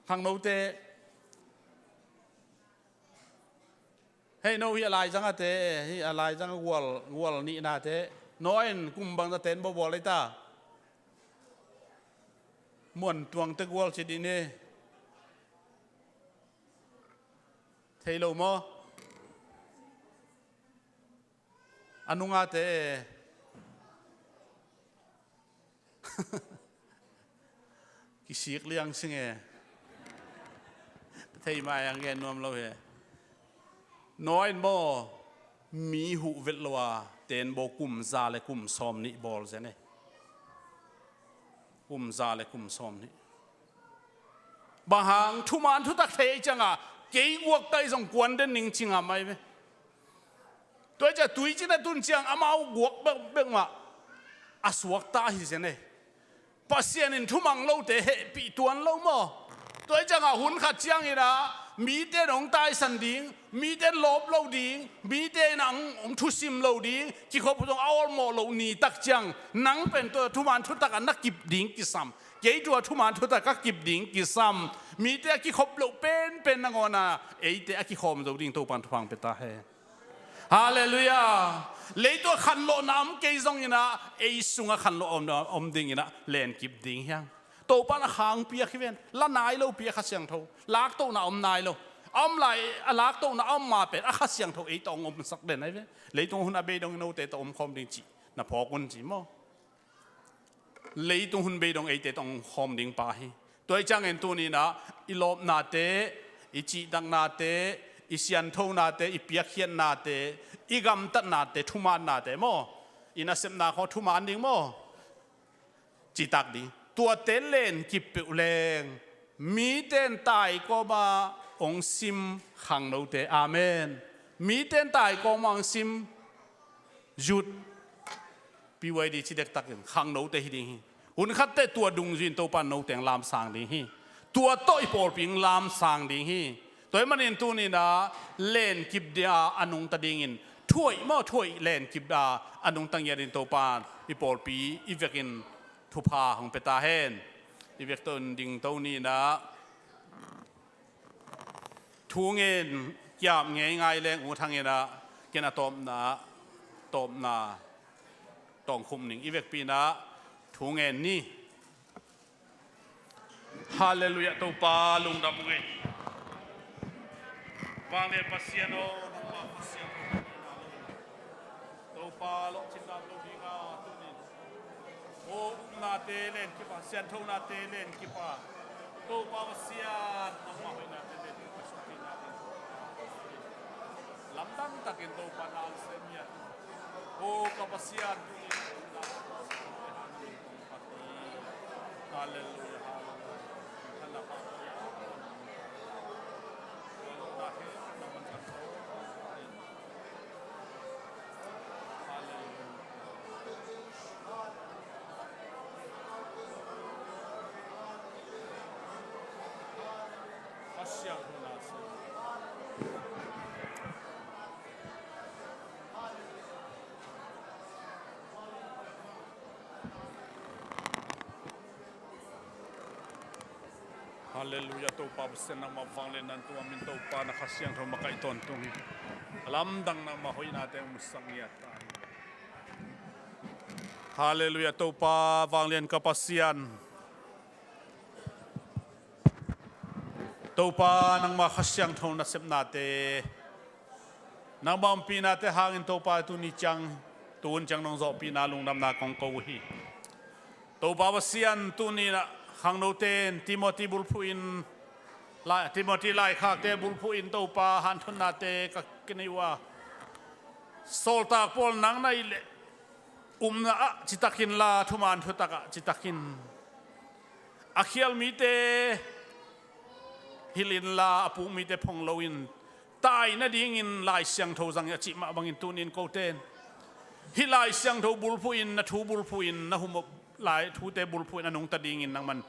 Khangnote. Hei no, hi a laizang a te, hi a laizang a gual, gual nihnate. Noah in kum bangzah tenbaw bawl ei ta? Muantuangte gual ci dih ni. Thei lo maw? A nungate. Kisik liang sing e. Thei mai ang gen nuam lo he. Noah in maw, mi huh vet lo a tenbaw kum za le kum sawm nih bawl zen e. Kum za le kum sawm nih. Bang hang? Thuman thutak thei ei cianga kei guak ta i zong kuan den ning ci ngam ai ve. Tua i cia tui cina tun ciang amau guak bekbek mah a suakta ahi zen e. Pasian in thumang lote hehpih tuan lo maw? Tua i cianga hun khat ciangin ah mite in hong taisan ding, mite in lawp lo ding, mite in ah hong, hong thusim lo ding, kikhop zong a awlmawh loh ni tak ciang nang pen tua thuman thutak a na kip ding kisam. Kei tua thuman thutak a kip ding kisam. Mite a kikhop loh penpen nangawn a eite a kikhawm zo ding Topan thupha pia ta hen. Halleluiah. Leitung a khanlawhna om kei zongin ah ei sungah khanlawh om, om dingin ah lenkip ding hiang. Topan a khang piak hi ven. La nai lo pi a Kha Siangtho. Laktohna om nai lo. A om lai, a laktohna a om ma pen a Kha Siangtho ei tawh hong omsak den ahi ve. Leitung hun a beidong note tawh omkhawm ding cih na phawk un ci maw? Leitung hun beidong eite tawh hong khawm ding pa hi. Tua i ciangin tuni-in ah i lawpnate, i cihtaknate, i sianthonate, i piakkhiatnate, i gamtatnate, thumaannate maw? I nasepna khaw thumaan ding maw? Citak ding. Tuate lenkip peuh leng mite in tai kawma hong sim khangnote. Amen. Mite in tai kawma hong sim. Youth, P Y D ci dektakin khangnote hi ding hi. Hun khatte tua dungzui in Topan note hong lamsang ding hi. Tua tawh i pawlpi hong lamsang ding hi. Tua ahih manin tuni-in ah lenkip dia a nungta dingin thuhoih maw, thuhoih lenkip dia a nungta ngiat in Topan i pawlpi i vekin thupha hong pia ta hen. I vekto in dingto ni-in ah thu ngen kiap ngeingai leng U Thang in ah ken a tawpna, tawpna tawngkhum ning i vekpi-in ah thu ngen ni. Halleluiah, Topa lungdam ung ei. Vanglian Pasian aw, nangma Pasian aw. Topa lawhcin dam lo dinga tunin aw upnate lenkip a, sianthonate lenkip a, Topa Pasian nangma hoihnate lenkip a, sukpina ding lamdang takin Topa na ang sem hian. Aw ka Pasian, tunin Halleluiah, halleluiah. Halleluiah. Halleluiah. Topa Pasian, nangmah vanglian nan tung a min Topa na Kha Siangtho makaih tawntung hi. A lamdang nangmah hoihnate hong musak ngiat ta hi. Halleluiah. Topa vanglian ka Pasian, Topa nangmah Kha Siangtho nasepnate, nangmah ompihnate hangin Topa tuni ciang, tuhun ciang nong zawhpihna lungdamna kong ko uh hi. Topa Pasian, tuni-in ah khangnote in Timothy bulphuh in, lai, Timothy laikhakte bulphuh in Topa hanthotnate ka kinei uh a, sawltak pawl nang na hih leh upna ah citak inla, thuman thutak ah citak in, a khial mite hilh inla, a puk mite phong loin, tai nadingin Lai Siangtho zang hi a cih mah bangin tuni-in kote in hih Lai Siangtho bulphuh in, na thu bulphuh in, na humop lai thute bulphuh in a nungta dingin nangman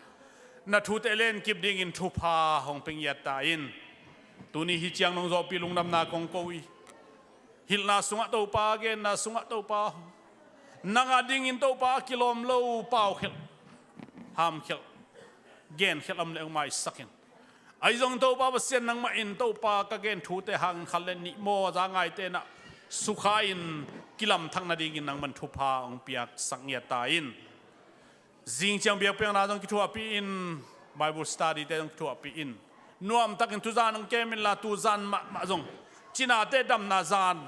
na thute lenkip dingin thupha hong pia ngiat ta in. Tuni hih ciang nong zawhpih lungdamna kong ko hi. Hilhna sungah Topa, genna sungah Topa, nang adingin Topa kilawm lo paukhelh, hamkhelh, genkhelh om leh hong maisak in. Ahi zongin Topa Pasian, nangmah in Topa ka gen thute hangin khat le nih maw, za ngaite in ah sukha-in kilamthak nadingin nangman thupha hong piaksak ngiat ta in. Zing ciang biakpiakna zong kithuahpih in, Bible study-te zong kithuahpih in. Nuamtakin tuzan hong kem inla, tuzan mahmah zong cinate damna zan,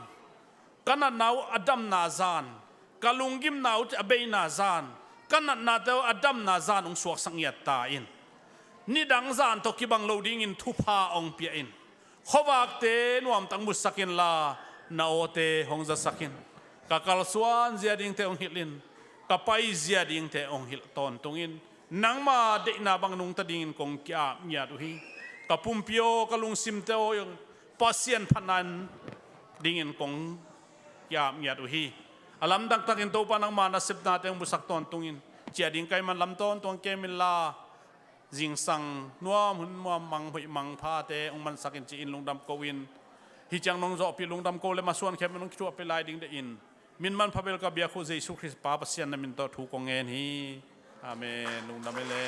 ka natna uh a damna zan, ka lunggimna uh a beina zan, ka natnate uh a damna zan hong suaksak ngiat ta in. Nidang zan tawh kibang lo dingin thupha hong pia in. Khuavakte nuamtak musak inla, na awte hong zasak in. Ka kalsuan zia dingte hong hilh in, ka pai zia dingte hong hilh tawntung in. Nangma deihna bang nungta dingin kong ki-ap ngiat uh hi. Ka pumpi aw, ka lungsimte aw, Pasian phatna dingin kong ki-ap ngiat uh hi. A lamdang takin Topa nangma nasepnate hong musak tawntung in. Ciah ding ka hih man lam tawntung kem inla, zingsang nuam hun nuam, mang hoih mang phate hong mansak in ci-in lungdam ko in. Hih ciang nong zawhpih lungdam ko le, masuan khempeuh nong kithuahpih lai ding deih in, min manpha bel ka biak uh Jesu Khrist Pa Pasian na min tawh thu kong ngen hi. Amen. Lungdam ei le.